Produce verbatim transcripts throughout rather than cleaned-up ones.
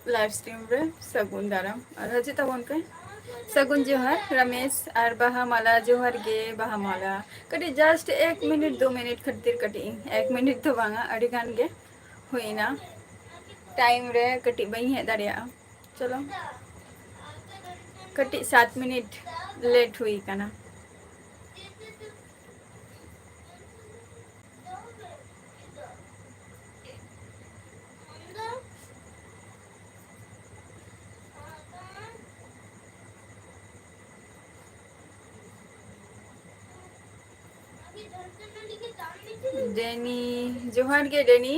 live stream ᱨᱮ ᱥᱟᱹᱜᱩᱱ ᱫᱟᱨᱟᱢ ᱟᱨ ᱦᱤᱡᱩᱜ ᱛᱟᱵᱚᱱ ᱯᱮ᱾ ᱥᱟᱹᱜᱩᱱ ᱡᱚᱦᱟᱨ ᱨᱟᱢᱮᱥ ᱟᱨ ᱵᱟᱦᱟ ᱢᱟᱞᱟ, ᱡᱚᱦᱟᱨ ᱜᱮ ᱵᱟᱦᱟ ᱢᱟᱞᱟ᱾ ᱠᱟᱹᱴᱤᱡ just ᱮᱠ ᱢᱤᱱᱤᱴ ᱫᱩ ᱢᱤᱱᱤᱴ ᱠᱷᱟᱹᱛᱤᱨ, ᱠᱟᱹᱴᱤᱡ ᱤᱧ, ᱮᱠ ᱢᱤᱱᱤᱴ ᱫᱚ ᱵᱟᱝᱟ, ᱟᱹᱰᱤ ᱜᱟᱱ ᱜᱮ ᱦᱩᱭᱱᱟ, time ᱨᱮ ᱠᱟᱹᱴᱤᱡ ᱵᱟᱹᱧ ᱦᱮᱡ ᱫᱟᱲᱮᱭᱟᱜᱼᱟ᱾ ᱪᱚᱞᱚ, ᱠᱟᱹᱴᱤᱡ ᱥᱟᱛ ᱢᱤᱱᱤᱴ late ᱦᱩᱭ ᱠᱟᱱᱟ᱾ ᱰᱮᱱᱤ, ᱡᱚᱦᱟᱨ ᱜᱮ ᱰᱮᱱᱤ᱾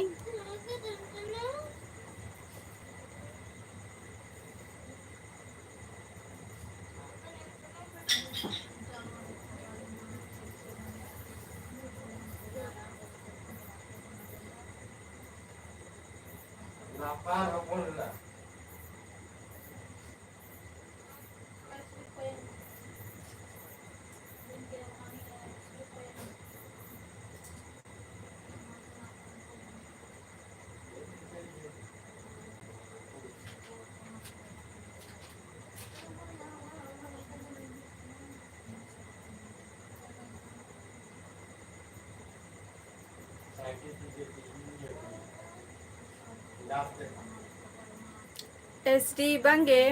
ᱮᱥ ᱰᱤ ᱵᱟᱝᱜᱮ᱾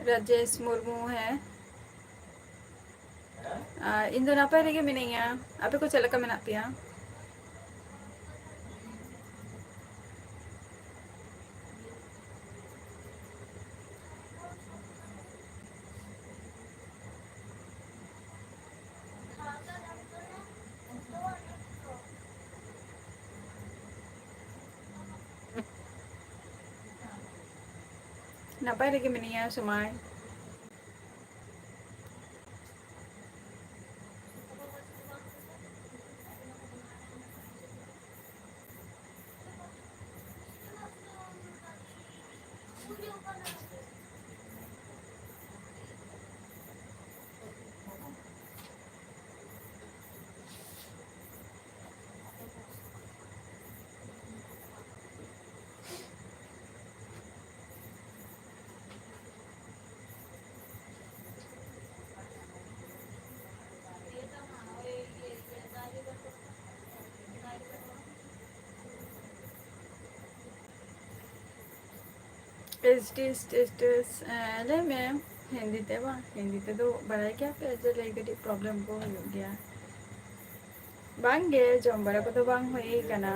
ᱨᱟᱡᱮᱥ ᱢᱩᱨᱢᱩ, ᱦᱮᱸ᱾ ᱟᱨ ᱤᱧ ᱫᱚ ᱱᱟᱯᱟᱭ ᱨᱮᱜᱮ ᱢᱤᱱᱟᱹᱧᱟ᱾ ᱟᱯᱮ ᱠᱚ ᱪᱮᱫ ᱞᱮᱠᱟ ᱢᱮᱱᱟᱜ ᱯᱮᱭᱟ? ᱱᱟᱯᱟᱭ ᱨᱮᱜᱮ ᱢᱤᱱᱟᱹᱧᱟ ᱥᱚᱢᱟᱭ᱾ ᱮᱥ ᱰᱤ status, ᱮᱸ, ᱞᱟᱹᱭ ᱢᱮ᱾ ᱦᱤᱱᱫᱤ ᱛᱮ ᱵᱟᱝ? ᱦᱤᱱᱫᱤ ᱛᱮᱫᱚ ᱵᱟᱲᱟᱭ ᱜᱮᱭᱟ ᱯᱮ ᱡᱮ ᱞᱟᱹᱭ ᱠᱟᱹᱴᱤᱡ problem ᱠᱚ ᱦᱩᱭᱩᱜ ᱜᱮᱭᱟ᱾ ᱵᱟᱝ ᱜᱮ, ᱡᱚᱢ ᱵᱟᱲᱟ ᱠᱚᱫᱚ ᱵᱟᱝ ᱦᱩᱭ ᱠᱟᱱᱟ᱾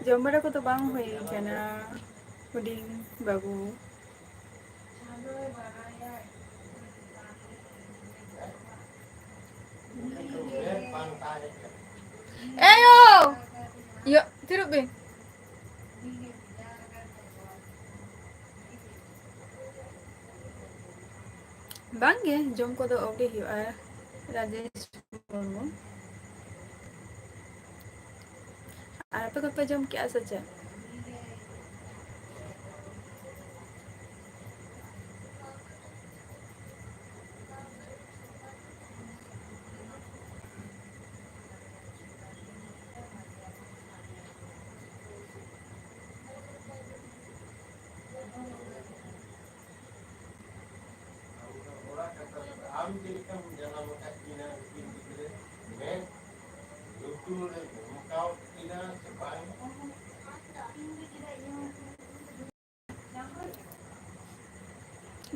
ᱡᱚᱢ ᱵᱟᱲᱟ ᱠᱚᱫᱚ ᱵᱟᱝ ᱦᱩᱭ ᱠᱟᱱᱟ, ᱦᱩᱰᱤᱧ ᱵᱟᱹᱵᱩ᱾ ᱮᱭᱳ! ᱤᱭᱟᱹ, ᱛᱷᱤᱨᱚᱜ ᱵᱤᱱ᱾ ᱵᱟᱝ ᱜᱮ, ᱡᱚᱢ ᱠᱚᱫᱚ ᱟᱹᱣᱨᱤ ᱦᱩᱭᱩᱜᱼᱟ, ᱨᱟᱡᱮᱥ ᱢᱩᱨᱢᱩ᱾ ᱟᱨ ᱟᱯᱮ ᱫᱚᱯᱮ ᱡᱚᱢ ᱠᱮᱜᱼᱟ ᱥᱮ ᱪᱮᱫ? ᱟᱢ ᱫᱚ ᱚᱲᱟᱜ ᱠᱟᱛᱷᱟ ᱫᱚ ᱟᱢ ᱪᱮᱫ ᱞᱮᱠᱟᱢ ᱡᱟᱱᱟᱢ ᱟᱠᱟᱫ ᱠᱤᱱᱟ ᱩᱱᱠᱤᱱ ᱜᱤᱫᱽᱨᱟᱹ? ᱢᱮᱫ ᱞᱩᱛᱩᱨ ᱨᱮ ᱫᱷᱚᱢᱠᱟᱣ ᱠᱤᱱᱟ ᱥᱮ ᱵᱟᱝ?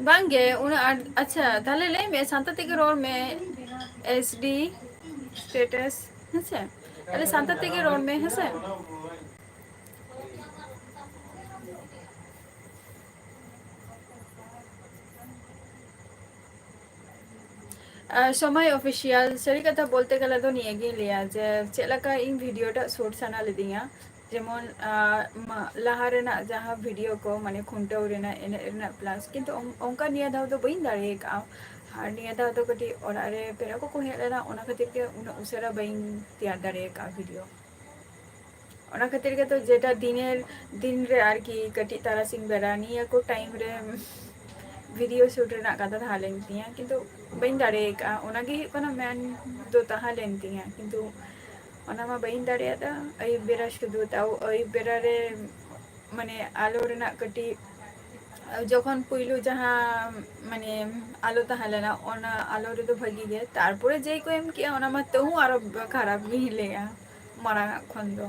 ᱵᱟᱝ ᱜᱮ, ᱩᱱᱟᱹᱜ ᱟᱸᱴ᱾ ᱟᱪᱪᱷᱟ, ᱛᱟᱦᱞᱮ ᱞᱟᱹᱭ ᱢᱮ, ᱥᱟᱱᱛᱟᱲ ᱛᱮᱜᱮ ᱨᱚᱲ ᱢᱮ, ᱮᱥ ᱰᱤ status, ᱦᱮᱸᱥᱮ? ᱛᱟᱦᱞᱮ ᱥᱟᱱᱛᱟᱲ ᱛᱮᱜᱮ ᱨᱚᱲ ᱢᱮ, ᱦᱮᱸᱥᱮ? ᱟᱨ ᱥᱚᱢᱚᱭ ᱚᱯᱷᱤᱥᱤᱭᱟᱞ, ᱥᱟᱹᱨᱤ ᱠᱟᱛᱷᱟ ᱵᱚᱞᱛᱮ ᱜᱮᱞᱮ ᱫᱚ ᱱᱤᱭᱟᱹ ᱜᱤᱧ ᱞᱟᱹᱭᱟ ᱡᱮ ᱪᱮᱫ ᱞᱮᱠᱟ ᱤᱧ ᱵᱷᱤᱰᱤᱭᱳ ᱴᱟᱜ ᱥᱩᱴ ᱥᱟᱱᱟ ᱞᱤᱫᱤᱧᱟ, ᱡᱮᱢᱚᱱ, ᱟᱨ ᱢᱟ-, ᱞᱟᱦᱟ ᱨᱮᱱᱟᱜ ᱡᱟᱦᱟᱸ ᱵᱷᱤᱰᱤᱭᱳ ᱠᱚ, ᱢᱟᱱᱮ ᱠᱷᱩᱱᱴᱟᱹᱣ ᱨᱮᱱᱟᱜ, ᱮᱱᱮᱡ ᱨᱮᱱᱟᱜ, ᱯᱞᱟᱥ ᱠᱤᱱᱛᱩ ᱚᱱ-, ᱚᱱᱠᱟ ᱱᱤᱭᱟᱹ ᱫᱷᱟᱣ ᱫᱚ ᱵᱟᱹᱧ ᱫᱟᱲᱮ ᱟᱠᱟᱫᱼᱟ᱾ ᱟᱨ ᱱᱤᱭᱟᱹ ᱫᱷᱟᱣ ᱫᱚ ᱠᱟᱹᱴᱤᱡ ᱚᱲᱟᱜ ᱨᱮ ᱯᱮᱲᱟ ᱠᱚᱠᱚ ᱦᱮᱡ ᱞᱮᱱᱟ, ᱚᱱᱟ ᱠᱷᱟᱹᱛᱤᱨ ᱜᱮ ᱩᱱᱟᱹᱜ ᱩᱥᱟᱹᱨᱟ ᱵᱟᱹᱧ ᱛᱮᱭᱟᱨ ᱫᱟᱲᱮ ᱟᱠᱟᱫᱼᱟ ᱵᱷᱤᱰᱤᱭᱳ᱾ ᱚᱱᱟ ᱠᱷᱟᱹᱛᱤᱨ ᱜᱮᱛᱚ ᱡᱮᱴᱟ ᱫᱤᱱᱮᱨ, ᱫᱤᱱ ᱨᱮ ᱟᱨᱠᱤ ᱠᱟᱹᱴᱤᱡ ᱛᱟᱨᱟᱥᱤᱧ ᱵᱮᱲᱟ ᱱᱤᱭᱟᱹ ᱠᱚ ᱴᱟᱭᱤᱢ ᱨᱮ ᱵᱷᱤᱰᱤᱭᱳ ᱥᱩᱴ ᱨᱮᱱᱟᱜ ᱠᱟᱛᱷᱟ ᱛᱟᱦᱮᱸ ᱞᱮᱱ ᱛᱤᱧᱟᱹ, ᱠᱤᱱᱛᱩ ᱵᱟᱹᱧ ᱫᱟᱲᱮ ᱟᱠᱟᱫᱼᱟ᱾ ᱚᱱᱟᱜᱮ ᱦᱩᱭᱩᱜ ᱠᱟᱱᱟ ᱢᱮᱱ ᱫᱚ ᱛᱟᱦᱮᱸ ᱞᱮᱱ ᱛᱤᱧᱟᱹ, ᱠᱤᱱᱛᱩ ᱚᱱᱟ ᱢᱟ ᱵᱟᱹᱧ ᱫᱟᱲᱮᱭᱟᱫᱟ᱾ ᱟᱹᱭᱩᱵ ᱵᱮᱲᱟ ᱥᱩᱫᱷᱩ, ᱛᱟᱣ ᱟᱹᱭᱩᱵ ᱵᱮᱲᱟ ᱨᱮ ᱢᱟᱱᱮ ᱟᱞᱚ ᱨᱮᱱᱟᱜ ᱠᱟᱹᱴᱤᱡ, ᱡᱚᱠᱷᱚᱱ ᱯᱩᱭᱞᱩ ᱡᱟᱦᱟᱸ ᱢᱟᱱᱮ ᱟᱞᱚ ᱛᱟᱦᱮᱸ ᱞᱮᱱᱟ, ᱚᱱᱟ ᱟᱞᱚ ᱨᱮᱫᱚ ᱵᱷᱟᱹᱜᱤ ᱜᱮ, ᱛᱟᱨᱯᱚᱨᱮ ᱡᱮᱭ ᱠᱚ ᱮᱢ ᱠᱮᱜᱼᱟ, ᱚᱱᱟ ᱢᱟ ᱛᱟᱹᱦᱩ ᱟᱨᱚ ᱠᱷᱟᱨᱟᱯ ᱜᱤᱧ ᱞᱟᱹᱭᱟ ᱢᱟᱲᱟᱝ ᱟᱜ ᱠᱷᱚᱱ ᱫᱚ᱾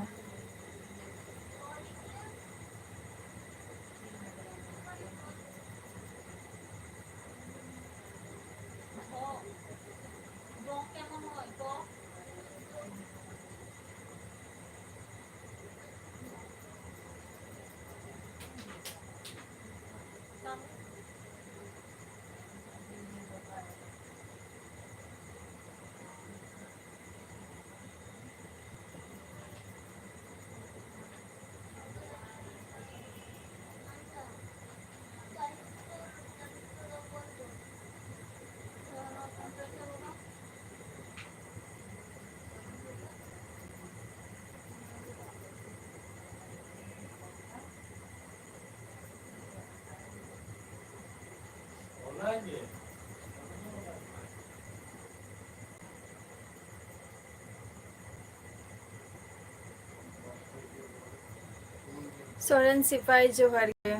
ᱥᱚᱨᱮᱱ ᱥᱤᱯᱟᱹᱦᱤ, ᱡᱚᱦᱟᱨ ᱜᱮ᱾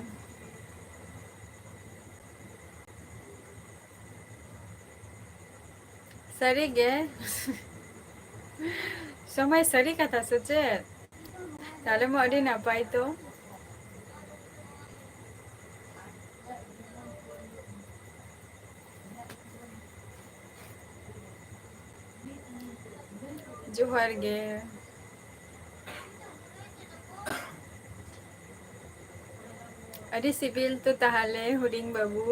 ᱥᱟᱹᱨᱤ ᱜᱮ? ᱥᱚᱢᱚᱭ ᱥᱟᱹᱨᱤ ᱠᱟᱛᱷᱟ ᱥᱮ ᱪᱮᱫ? ᱛᱟᱦᱞᱮ ᱢᱟ ᱟᱹᱰᱤ ᱱᱟᱯᱟᱭ ᱛᱚ᱾ ᱡᱚᱦᱟᱨ ᱜᱮ᱾ ᱟᱹᱰᱤ ᱥᱤᱵᱤᱞ ᱛᱚ ᱛᱟᱦᱞᱮ ᱦᱩᱰᱤᱧ ᱵᱟᱹᱵᱩ᱾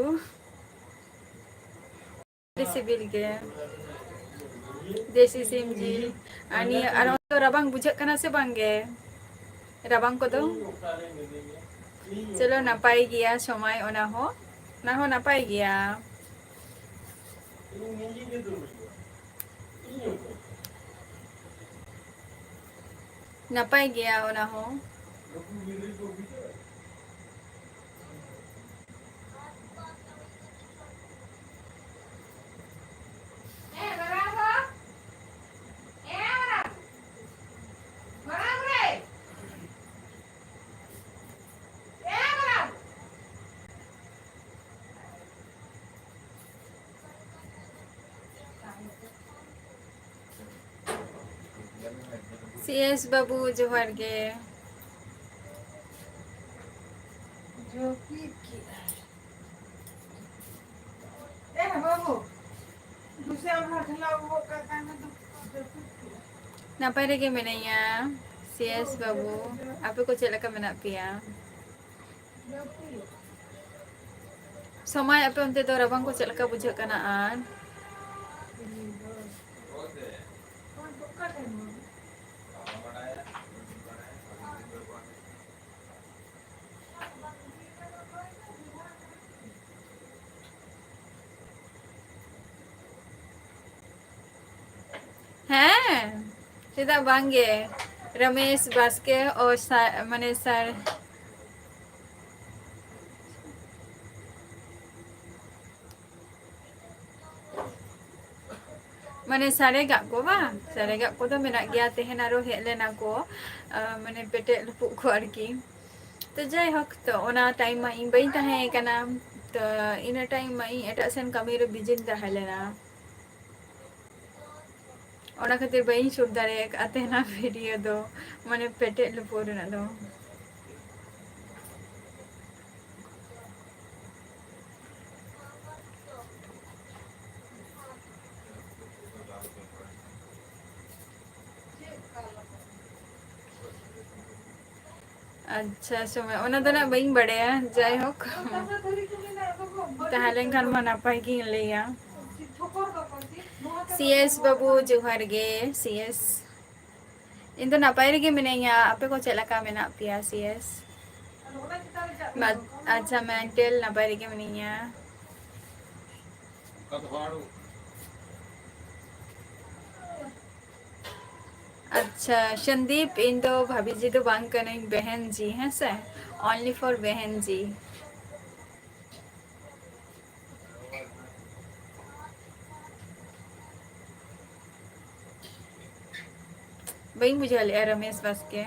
ᱟᱹᱰᱤ ᱥᱤᱵᱤᱞ ᱜᱮ᱾ ᱫᱮᱥᱤ ᱥᱤᱢ ᱡᱤᱞ᱾ ᱟᱨ ᱱᱤᱭᱟᱹ, ᱟᱨ ᱚᱱᱛᱮ ᱨᱟᱵᱟᱝ ᱵᱩᱡᱷᱟᱹᱜ ᱠᱟᱱᱟ ᱥᱮ ᱵᱟᱝ ᱜᱮ? ᱨᱟᱵᱟᱝ ᱠᱚᱫᱚ? ᱪᱚᱞᱚ, ᱱᱟᱯᱟᱭ ᱜᱮᱭᱟ ᱥᱚᱢᱚᱭ, ᱚᱱᱟ ᱦᱚᱸ, ᱚᱱᱟ ᱦᱚᱸ ᱱᱟᱯᱟᱭ ᱜᱮᱭᱟ᱾ ᱱᱟᱯᱟᱭ ᱜᱮᱭᱟ ᱚᱱᱟ ᱦᱚᱸ᱾ ᱥᱤ ᱮᱥ ᱵᱟᱹᱵᱩ, ᱡᱚᱦᱟᱨ ᱜᱮ᱾ ᱡᱟᱹᱯᱤᱫ ᱠᱮᱫᱟᱭ᱾ ᱮ ᱵᱟᱹᱵᱩ, ᱫᱩᱥᱮ ᱟᱢ ᱦᱚᱸ ᱴᱷᱮᱞᱟᱣ ᱜᱚᱜ ᱠᱟᱜ ᱠᱷᱟᱱ ᱫᱚ ᱡᱟᱹᱯᱤᱫ ᱠᱮᱫᱟᱭ᱾ ᱱᱟᱯᱟᱭ ᱨᱮᱜᱮ ᱢᱮᱱᱟᱹᱧᱟ, ᱥᱤ ᱮᱥ ᱵᱟᱹᱵᱩ᱾ ᱟᱯᱮ ᱠᱚ ᱪᱮᱫ ᱞᱮᱠᱟ ᱢᱮᱱᱟᱜ ᱯᱮᱭᱟ? ᱥᱚᱢᱟᱭ, ᱟᱯᱮ ᱚᱱᱛᱮ ᱫᱚ ᱨᱟᱵᱟᱝ ᱠᱚ ᱪᱮᱫ ᱞᱮᱠᱟ ᱵᱩᱡᱷᱟᱹᱜ ᱠᱟᱱᱟ? ᱟᱨ ᱦᱮᱸ, ᱪᱮᱫᱟᱜ ᱵᱟᱝ ᱜᱮ? ᱨᱚᱢᱮᱥ ᱵᱟᱥᱠᱮ ᱚ ᱥᱟ-, ᱢᱟᱱᱮ ᱥᱟᱨ-, ᱢᱟᱱᱮ ᱥᱟᱨᱮᱜᱟᱜ ᱠᱚ ᱵᱟᱝ? ᱥᱟᱨᱮᱜᱟᱜ ᱠᱚᱫᱚ ᱢᱮᱱᱟᱜ ᱜᱮᱭᱟ᱾ ᱛᱮᱦᱮᱧ ᱟᱨᱚ ᱦᱮᱡ ᱞᱮᱱᱟ ᱠᱚ, ᱟ, ᱢᱟᱱᱮ ᱯᱮᱴᱮᱡ ᱞᱩᱯᱩᱜ ᱠᱚ ᱟᱨᱠᱤ᱾ ᱛᱚ ᱡᱟᱭᱦᱳᱠ, ᱛᱚ ᱚᱱᱟ time ᱢᱟ ᱤᱧ ᱵᱟᱹᱧ ᱛᱟᱦᱮᱸ ᱠᱟᱱᱟ᱾ ᱛᱚ ᱤᱱᱟᱹ time ᱢᱟ ᱤᱧ ᱮᱴᱟᱜ ᱥᱮᱱ ᱠᱟᱹᱢᱤ ᱨᱮ busy ᱛᱟᱦᱮᱸ ᱞᱮᱱᱟ᱾ ᱚᱱᱟ ᱠᱷᱟᱹᱛᱤᱨ ᱵᱟᱹᱧ shoot ᱫᱟᱲᱮ ᱟᱠᱟᱫᱼᱟ ᱛᱮᱦᱮᱧᱟᱜ video ᱫᱚ, ᱢᱟᱱᱮ ᱯᱮᱴᱮᱡ ᱞᱩᱯᱩᱜ ᱨᱮᱱᱟᱜ ᱫᱚ᱾ ᱟᱪᱪᱷᱟ, ᱥᱚᱢᱚᱭ ᱚᱱᱟ ᱫᱚ ᱱᱟᱜ ᱵᱟᱹᱧ ᱵᱟᱲᱟᱭᱟ᱾ ᱡᱟᱭᱦᱳᱠ, ᱛᱟᱦᱮᱸ ᱞᱮᱱᱠᱷᱟᱱ ᱢᱟ ᱱᱟᱯᱟᱭ ᱜᱤᱧ ᱞᱟᱹᱭᱟ᱾ ᱥᱤ ᱮᱥ ᱵᱟᱹᱵᱩ, ᱡᱚᱦᱟᱨ ᱜᱮ᱾ ᱥᱤ ᱮᱥ, ᱤᱧ ᱫᱚ ᱱᱟᱯᱟᱭ ᱨᱮᱜᱮ ᱢᱤᱱᱟᱹᱧᱟ᱾ ᱟᱯᱮ ᱠᱚ ᱪᱮᱫ ᱞᱮᱠᱟ ᱢᱮᱱᱟᱜ ᱯᱮᱭᱟ? ᱥᱤ ᱮᱥ, ᱢᱟ-, ᱟᱪᱪᱷᱟ, ᱢᱮᱱᱴᱮᱞ ᱱᱟᱯᱟᱭ ᱨᱮᱜᱮ ᱢᱤᱱᱟᱹᱧᱟ᱾ ᱟᱪᱪᱷᱟ ᱥᱚᱱᱫᱤᱯ, ᱤᱧ ᱫᱚ ᱵᱷᱟᱵᱤ ᱡᱤ ᱫᱚ ᱵᱟᱝ ᱠᱟᱹᱱᱟᱹᱧ, ᱵᱮᱦᱮᱱ ᱡᱤ, ᱦᱮᱸ ᱥᱮ? Only for ᱵᱮᱦᱮᱱ ᱡᱤ᱾ ᱵᱟᱹᱧ ᱵᱩᱡᱷᱟᱹᱣ ᱞᱮᱜᱼᱟ, ᱨᱚᱢᱮᱥ ᱵᱟᱥᱠᱮ᱾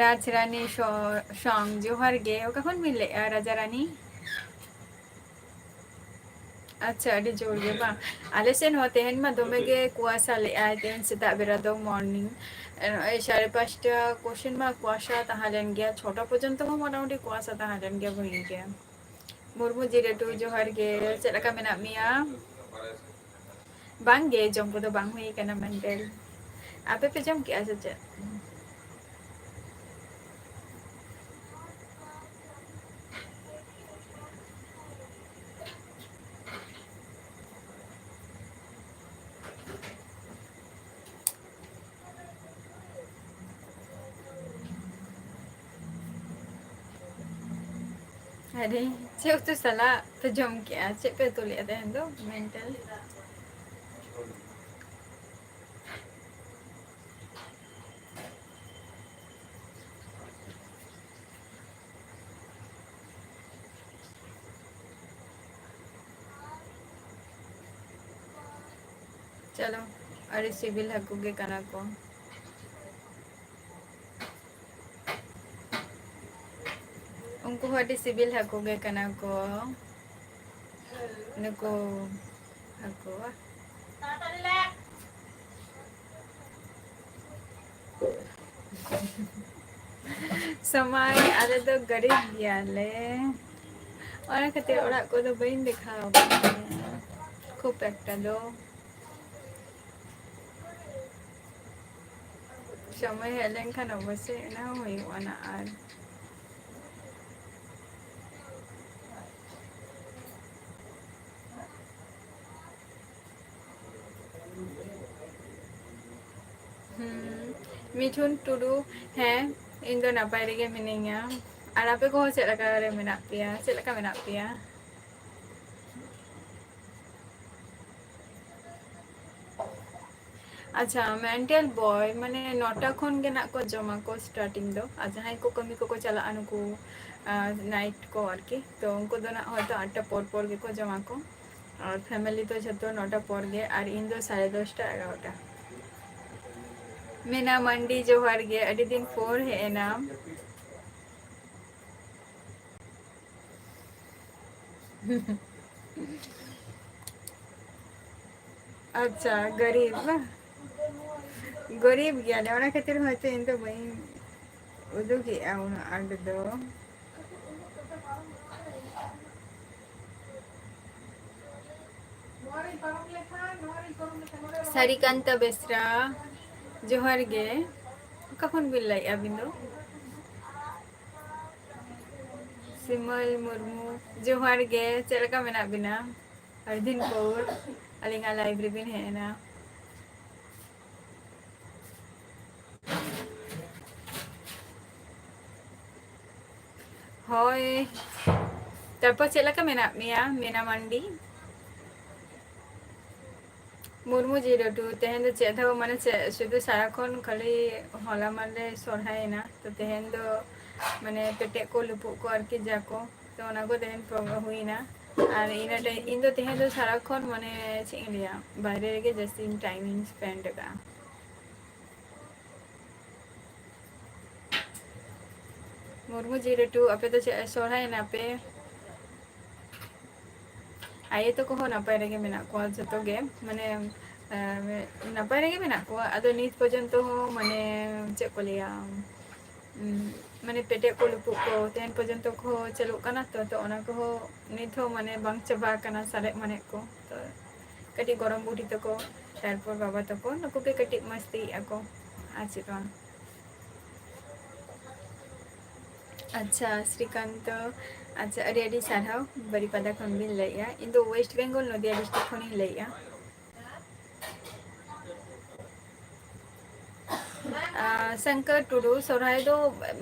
ᱨᱟᱡᱽ ᱨᱟᱱᱤ ᱥᱚ-, ᱥᱚᱝ, ᱡᱚᱦᱟᱨ ᱜᱮ᱾ ᱚᱠᱟ ᱠᱷᱚᱱ ᱵᱤᱱ ᱞᱟᱹᱭᱮᱜᱼᱟ, ᱨᱟᱡᱟ ᱨᱟᱱᱤ? ᱟᱪᱪᱷᱟ, ᱟᱹᱰᱤ ᱡᱳᱨ ᱜᱮ ᱵᱟᱝ? ᱟᱞᱮ ᱥᱮᱫ ᱦᱚᱸ ᱛᱮᱦᱮᱧ ᱢᱟ ᱫᱚᱢᱮ ᱜᱮ ᱠᱩᱣᱟᱥᱟ ᱞᱮᱜᱼᱟᱭ, ᱛᱮᱦᱮᱧ ᱥᱮᱛᱟᱜ ᱵᱮᱲᱟ ᱫᱚ, morning᱾ ᱱᱚᱜᱼᱚᱭ ᱥᱟᱲᱮ ᱯᱟᱸᱪᱴᱟ ᱠᱚᱥᱮᱱ ᱢᱟ ᱠᱩᱣᱟᱥᱟ ᱛᱟᱦᱮᱸ ᱞᱮᱱ ᱜᱮᱭᱟ, ᱪᱷᱚᱴᱟ ᱯᱚᱨᱡᱚᱱᱛᱚ ᱦᱚᱸ ᱢᱚᱴᱟᱢᱩᱴᱤ ᱠᱩᱣᱟᱥᱟ ᱛᱟᱦᱮᱸ ᱞᱮᱱ ᱜᱮᱭᱟ, ᱵᱷᱟᱹᱜᱤ ᱜᱮ᱾ ᱢᱩᱨᱢᱩ ᱡᱤ ᱞᱟᱹᱴᱩ, ᱡᱚᱦᱟᱨ ᱜᱮ, ᱪᱮᱫ ᱞᱮᱠᱟ ᱢᱮᱱᱟᱜ ᱢᱮᱭᱟ? ᱵᱟᱝ ᱜᱮ, ᱡᱚᱢ ᱠᱚᱫᱚ ᱵᱟᱝ ᱦᱩᱭ ᱠᱟᱱᱟ ᱢᱮᱱᱛᱮ᱾ ᱟᱯᱮ ᱯᱮ ᱡᱚᱢ ᱠᱮᱜᱼᱟ ᱥᱮ ᱪᱮᱫ? ᱟᱨᱮ, ᱪᱮᱫ ᱩᱛᱩ ᱥᱟᱞᱟᱜ ᱯᱮ ᱡᱚᱢ ᱠᱮᱜᱼᱟ? ᱪᱮᱫ ᱯᱮ ᱩᱛᱩ ᱞᱮᱜᱼᱟ ᱛᱮᱦᱮᱧ ᱫᱚ? ᱢᱮᱱᱴᱟᱞ᱾ ᱪᱚᱞᱚ, ᱟᱹᱰᱤ ᱥᱤᱵᱤᱞ ᱦᱟᱹᱠᱩ ᱜᱮ ᱠᱟᱱᱟ ᱠᱚ᱾ ᱩᱱᱠᱩ ᱦᱚᱸ ᱟᱹᱰᱤ ᱥᱤᱵᱤᱞ ᱦᱟᱹᱠᱩ ᱜᱮ ᱠᱟᱱᱟ ᱠᱚ᱾ ᱱᱩᱠᱩ ᱦᱟᱹᱠᱩ᱾ ᱥᱚᱢᱟᱭ, ᱟᱞᱮ ᱫᱚ ᱜᱟᱹᱨᱤᱵ ᱜᱮᱭᱟᱞᱮ, ᱚᱱᱟ ᱠᱷᱟᱹᱛᱤᱨ ᱚᱲᱟᱜ ᱠᱚᱫᱚ ᱵᱟᱹᱧ ᱫᱮᱠᱷᱟᱣ ᱟᱯᱮ ᱠᱟᱱᱟ ᱠᱷᱩᱵ ᱮᱠᱴᱟ ᱫᱚ᱾ ᱥᱚᱢᱚᱭ ᱦᱮᱡ ᱞᱮᱱᱠᱷᱟᱱ ᱚᱵᱚᱥᱥᱳᱭ ᱚᱱᱟ ᱦᱚᱸ ᱦᱩᱭᱩᱜᱼᱟ ᱱᱟᱜ᱾ ᱟᱨ ᱦᱩᱸ, ᱢᱤᱴᱷᱩᱱ ᱴᱩᱰᱩ, ᱦᱮᱸ, ᱤᱧ ᱫᱚ ᱱᱟᱯᱟᱭ ᱨᱮᱜᱮ ᱢᱤᱱᱟᱹᱧᱟ᱾ ᱟᱨ ᱟᱯᱮ ᱠᱚᱦᱚᱸ ᱪᱮᱫ ᱞᱮᱠᱟ ᱨᱮ ᱢᱮᱱᱟᱜ ᱯᱮᱭᱟ? ᱪᱮᱫ ᱞᱮᱠᱟ ᱢᱮᱱᱟᱜ ᱯᱮᱭᱟ? ᱟᱪᱪᱷᱟ, ᱢᱮᱱᱴᱟᱞ ᱵᱚᱭ ᱢᱟᱱᱮ ᱱᱚᱴᱟ ᱠᱷᱚᱱ ᱜᱮ ᱱᱟᱜ ᱠᱚ ᱡᱚᱢᱟ ᱠᱚ starting ᱫᱚ, ᱟᱨ ᱡᱟᱦᱟᱸᱭ ᱠᱚ ᱠᱟᱹᱢᱤ ᱠᱚᱠᱚ ᱪᱟᱞᱟᱜᱼᱟ ᱱᱩᱠᱩ, ᱟᱨ, night ᱠᱚ ᱟᱨᱠᱤ, ᱛᱚ ᱩᱱᱠᱩ ᱫᱚ ᱱᱟᱜ ᱦᱚᱭᱛᱳ ᱟᱴᱴᱟ ᱯᱚᱨ ᱯᱚᱨ ᱜᱮᱠᱚ ᱡᱚᱢᱟ ᱠᱚ, ᱟᱨ family ᱫᱚ ᱡᱷᱚᱛᱚ ᱱᱚᱴᱟ ᱯᱚᱨ ᱜᱮ, ᱟᱨ ᱤᱧ ᱫᱚ ᱥᱟᱲᱮ ᱫᱚᱥᱴᱟ ᱮᱜᱟᱨᱚᱴᱟ᱾ ᱢᱮᱱᱟ ᱢᱟᱱᱰᱤ, ᱡᱚᱦᱟᱨ ᱜᱮ, ᱟᱹᱰᱤ ᱫᱤᱱ ᱯᱚᱨ ᱦᱮᱡ ᱮᱱᱟᱢ᱾ ᱟᱪᱪᱷᱟ, ᱜᱟᱨᱤᱵ ᱵᱟᱝ? ᱜᱟᱨᱤᱵ ᱜᱮᱭᱟᱞᱮ, ᱚᱱᱟ ᱠᱷᱟᱹᱛᱤᱨ ᱦᱚᱭᱛᱳ ᱤᱧ ᱫᱚ ᱵᱟᱹᱧ ᱩᱫᱩᱜᱮᱜᱼᱟ ᱩᱱᱟᱹᱜ ᱟᱸᱴ ᱫᱚ᱾ ᱥᱟᱨᱤᱠᱟᱱᱛᱟ ᱵᱮᱥᱨᱟ, ᱡᱚᱦᱟᱨ ᱜᱮ᱾ ᱚᱠᱟ ᱠᱷᱚᱱ ᱵᱤᱱ ᱞᱟᱹᱭᱮᱫᱼᱟ ᱟᱹᱵᱤᱱ ᱫᱚ? ᱥᱤᱢᱟᱹᱞ ᱢᱩᱨᱢᱩ, ᱡᱚᱦᱟᱨ ᱜᱮ, ᱪᱮᱫ ᱞᱮᱠᱟ ᱢᱮᱱᱟᱜ ᱵᱤᱱᱟ? ᱟᱹᱰᱤ ᱫᱤᱱ ᱯᱚᱨ ᱟᱹᱞᱤᱧᱟᱜ live ᱨᱮᱵᱤᱱ ᱦᱮᱡ ᱮᱱᱟ᱾ ᱦᱳᱭ, ᱛᱟᱨᱯᱚᱨ ᱪᱮᱫ ᱞᱮᱠᱟ ᱢᱮᱱᱟᱜ ᱢᱮᱭᱟ, ᱢᱮᱱᱟ ᱢᱟᱱᱰᱤ? ᱢᱩᱨᱢᱩ ᱡᱤᱨᱳ ᱴᱩ, ᱛᱮᱦᱮᱧ ᱫᱚ ᱪᱮᱫ ᱦᱚᱸ, ᱢᱟᱱᱮ, ᱪᱮᱫ, ᱥᱩᱫᱷᱩ ᱥᱟᱨᱟᱠᱷᱚᱱ ᱠᱷᱟᱹᱞᱤ ᱦᱚᱞᱟ ᱢᱟᱦᱫᱮᱨ ᱥᱚᱨᱦᱟᱭᱮᱱᱟ, ᱛᱚ ᱛᱮᱦᱮᱧ ᱫᱚ, ᱢᱟᱱᱮ, ᱯᱮᱴᱮᱡ ᱠᱚ, ᱞᱩᱯᱩᱜ ᱠᱚ ᱟᱨᱠᱤ, ᱡᱟ ᱠᱚ, ᱛᱚ ᱚᱱᱟ ᱠᱚ ᱛᱮᱦᱮᱧ ᱯᱨᱳᱜᱨᱟᱢ ᱦᱩᱭᱱᱟ᱾ ᱟᱨ ᱤᱱᱟᱹ ᱴᱟᱭ-, ᱤᱧ ᱫᱚ ᱛᱮᱦᱮᱧ ᱫᱚ ᱥᱟᱨᱟᱠᱷᱚᱱ, ᱢᱟᱱᱮ, ᱪᱮᱫ ᱤᱧ ᱞᱟᱹᱭᱟ, ᱵᱟᱭᱨᱮ ᱨᱮᱜᱮ ᱡᱟᱹᱥᱛᱤ ᱴᱟᱭᱤᱢ ᱤᱧ ᱥᱯᱮᱱᱰ ᱟᱠᱟᱫᱼᱟ᱾ ᱢᱩᱨᱢᱩ ᱡᱤᱨᱳ ᱴᱩ, ᱟᱯᱮ ᱫᱚ ᱪᱮᱫ ᱥᱚᱨᱦᱟᱭᱮᱱᱟ ᱯᱮ? ᱟᱭᱳ ᱛᱟᱠᱚ ᱦᱚᱸ ᱱᱟᱯᱟᱭ ᱨᱮᱜᱮ ᱢᱮᱱᱟᱜ ᱠᱚᱣᱟ ᱡᱷᱚᱛᱚ ᱜᱮ, ᱢᱟᱱᱮ, ᱮᱸ, ᱱᱟᱯᱟᱭ ᱨᱮᱜᱮ ᱢᱮᱱᱟᱜ ᱠᱚᱣᱟ᱾ ᱟᱫᱚ ᱱᱤᱛ ᱯᱚᱨᱡᱚᱱᱛᱚ ᱦᱚᱸ, ᱢᱟᱱᱮ, ᱪᱮᱫ ᱠᱚ ᱞᱟᱹᱭᱟ, ᱩᱸ, ᱢᱟᱱᱮ, ᱯᱮᱴᱮᱡ ᱠᱚ, ᱞᱩᱯᱩᱜ ᱠᱚ ᱛᱮᱦᱮᱧ ᱯᱚᱨᱡᱚᱱᱛᱚ ᱠᱚ ᱪᱟᱹᱞᱩᱜ ᱠᱟᱱᱟ ᱛᱚ, ᱛᱚ ᱚᱱᱟ ᱠᱚᱦᱚᱸ ᱱᱤᱛ ᱦᱚᱸ, ᱢᱟᱱᱮ, ᱵᱟᱝ ᱪᱟᱵᱟ ᱟᱠᱟᱱᱟ, ᱥᱟᱨᱮᱡ ᱢᱟᱱᱮ ᱠᱚ᱾ ᱛᱚ ᱠᱟᱹᱴᱤᱡ ᱜᱚᱲᱚᱢ ᱵᱩᱰᱷᱤ ᱛᱟᱠᱚ, ᱛᱟᱨᱯᱚᱨ ᱵᱟᱵᱟ ᱛᱟᱠᱚ, ᱱᱩᱠᱩ ᱜᱮ ᱠᱟᱹᱴᱤᱡ ᱢᱟᱥᱛᱤᱭᱮᱫᱼᱟ ᱠᱚ, ᱟᱨ ᱪᱮᱫ ᱵᱟᱝ᱾ ᱟᱪᱪᱷᱟ, ᱥᱨᱤᱠᱟᱱᱛᱚ, ᱟᱪᱪᱷᱟ, ᱟᱹᱰᱤ ᱟᱹᱰᱤ ᱥᱟᱨᱦᱟᱣ, ᱵᱟᱨᱤᱯᱟᱫᱟ ᱠᱷᱚᱱ ᱵᱤᱱ ᱞᱟᱹᱭᱮᱫᱼᱟ᱾ ᱤᱧ ᱫᱚ ᱳᱭᱮᱥᱴ ᱵᱮᱝᱜᱚᱞ, ᱱᱚᱫᱤᱭᱟ ᱰᱤᱥᱴᱨᱤᱠᱴ ᱠᱷᱚᱱᱤᱧ ᱞᱟᱹᱭᱮᱫᱼᱟ᱾ ᱟᱨ, ᱥᱚᱝᱠᱚᱨ ᱴᱩᱰᱩ, ᱥᱚᱨᱦᱟᱭ ᱫᱚ,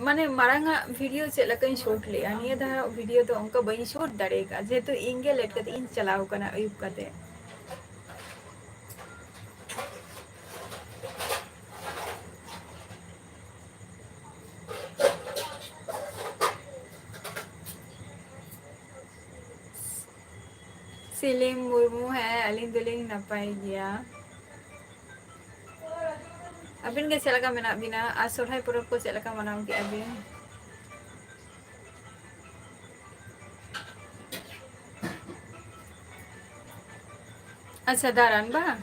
ᱢᱟᱱᱮ, ᱢᱟᱲᱟᱝ ᱟᱜ ᱵᱷᱤᱰᱤᱭᱳ ᱪᱮᱫ ᱞᱮᱠᱟᱧ ᱥᱩᱴ ᱞᱮᱫᱼᱟ, ᱱᱤᱭᱟᱹ ᱫᱷᱟᱣ ᱵᱷᱤᱰᱤᱭᱳ ᱫᱚ ᱚᱱᱠᱟ ᱵᱟᱹᱧ ᱥᱩᱴ ᱫᱟᱲᱮ ᱟᱠᱟᱫᱼᱟ, ᱡᱮᱦᱮᱛᱩ ᱤᱧ ᱜᱮ ᱞᱮᱴ ᱠᱟᱛᱮ ᱤᱧ ᱪᱟᱞᱟᱣ ᱟᱠᱟᱱᱟ ᱟᱹᱭᱩᱵ ᱠᱟᱛᱮ᱾ ᱥᱤᱞᱤᱢ ᱢᱩᱨᱢᱩ, ᱦᱮᱸ, ᱟᱹᱞᱤᱧ ᱫᱚᱞᱤᱧ ᱱᱟᱯᱟᱭ ᱜᱮᱭᱟ᱾ ᱟᱹᱵᱤᱱ ᱜᱮ ᱪᱮᱫ ᱞᱮᱠᱟ ᱢᱮᱱᱟᱜ ᱵᱤᱱᱟ? ᱟᱨ ᱥᱚᱨᱦᱟᱭ ᱯᱚᱨᱚᱵᱽ ᱠᱚ ᱪᱮᱫ ᱞᱮᱠᱟ ᱢᱟᱱᱟᱣ ᱠᱮᱫᱼᱟ ᱵᱤᱱ? ᱟᱪᱪᱷᱟ, ᱫᱟᱬᱟᱱ ᱵᱟᱝ?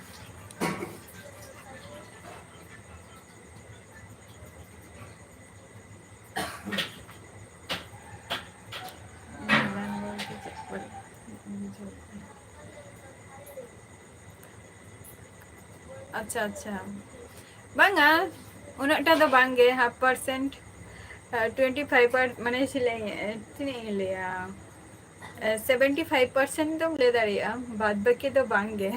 ᱟᱪᱪᱷᱟ, ᱟᱪᱪᱷᱟ᱾ ᱵᱟᱝᱟ, ᱩᱱᱟᱹᱜ ᱴᱟ ᱫᱚ ᱵᱟᱝ ᱜᱮ, half percent, ᱟᱨ twenty five per-, ᱢᱟᱱᱮ, ᱪᱮᱫ ᱞᱟᱹᱭ-, ᱛᱤᱱᱟᱹᱜ ᱤᱧ ᱞᱟᱹᱭᱟ, ᱮ, seventy five percent ᱫᱚᱢ ᱞᱟᱹᱭ ᱫᱟᱲᱮᱭᱟᱜᱼᱟ, ᱵᱟᱫ ᱵᱟᱹᱠᱤ ᱫᱚ ᱵᱟᱝ ᱜᱮ᱾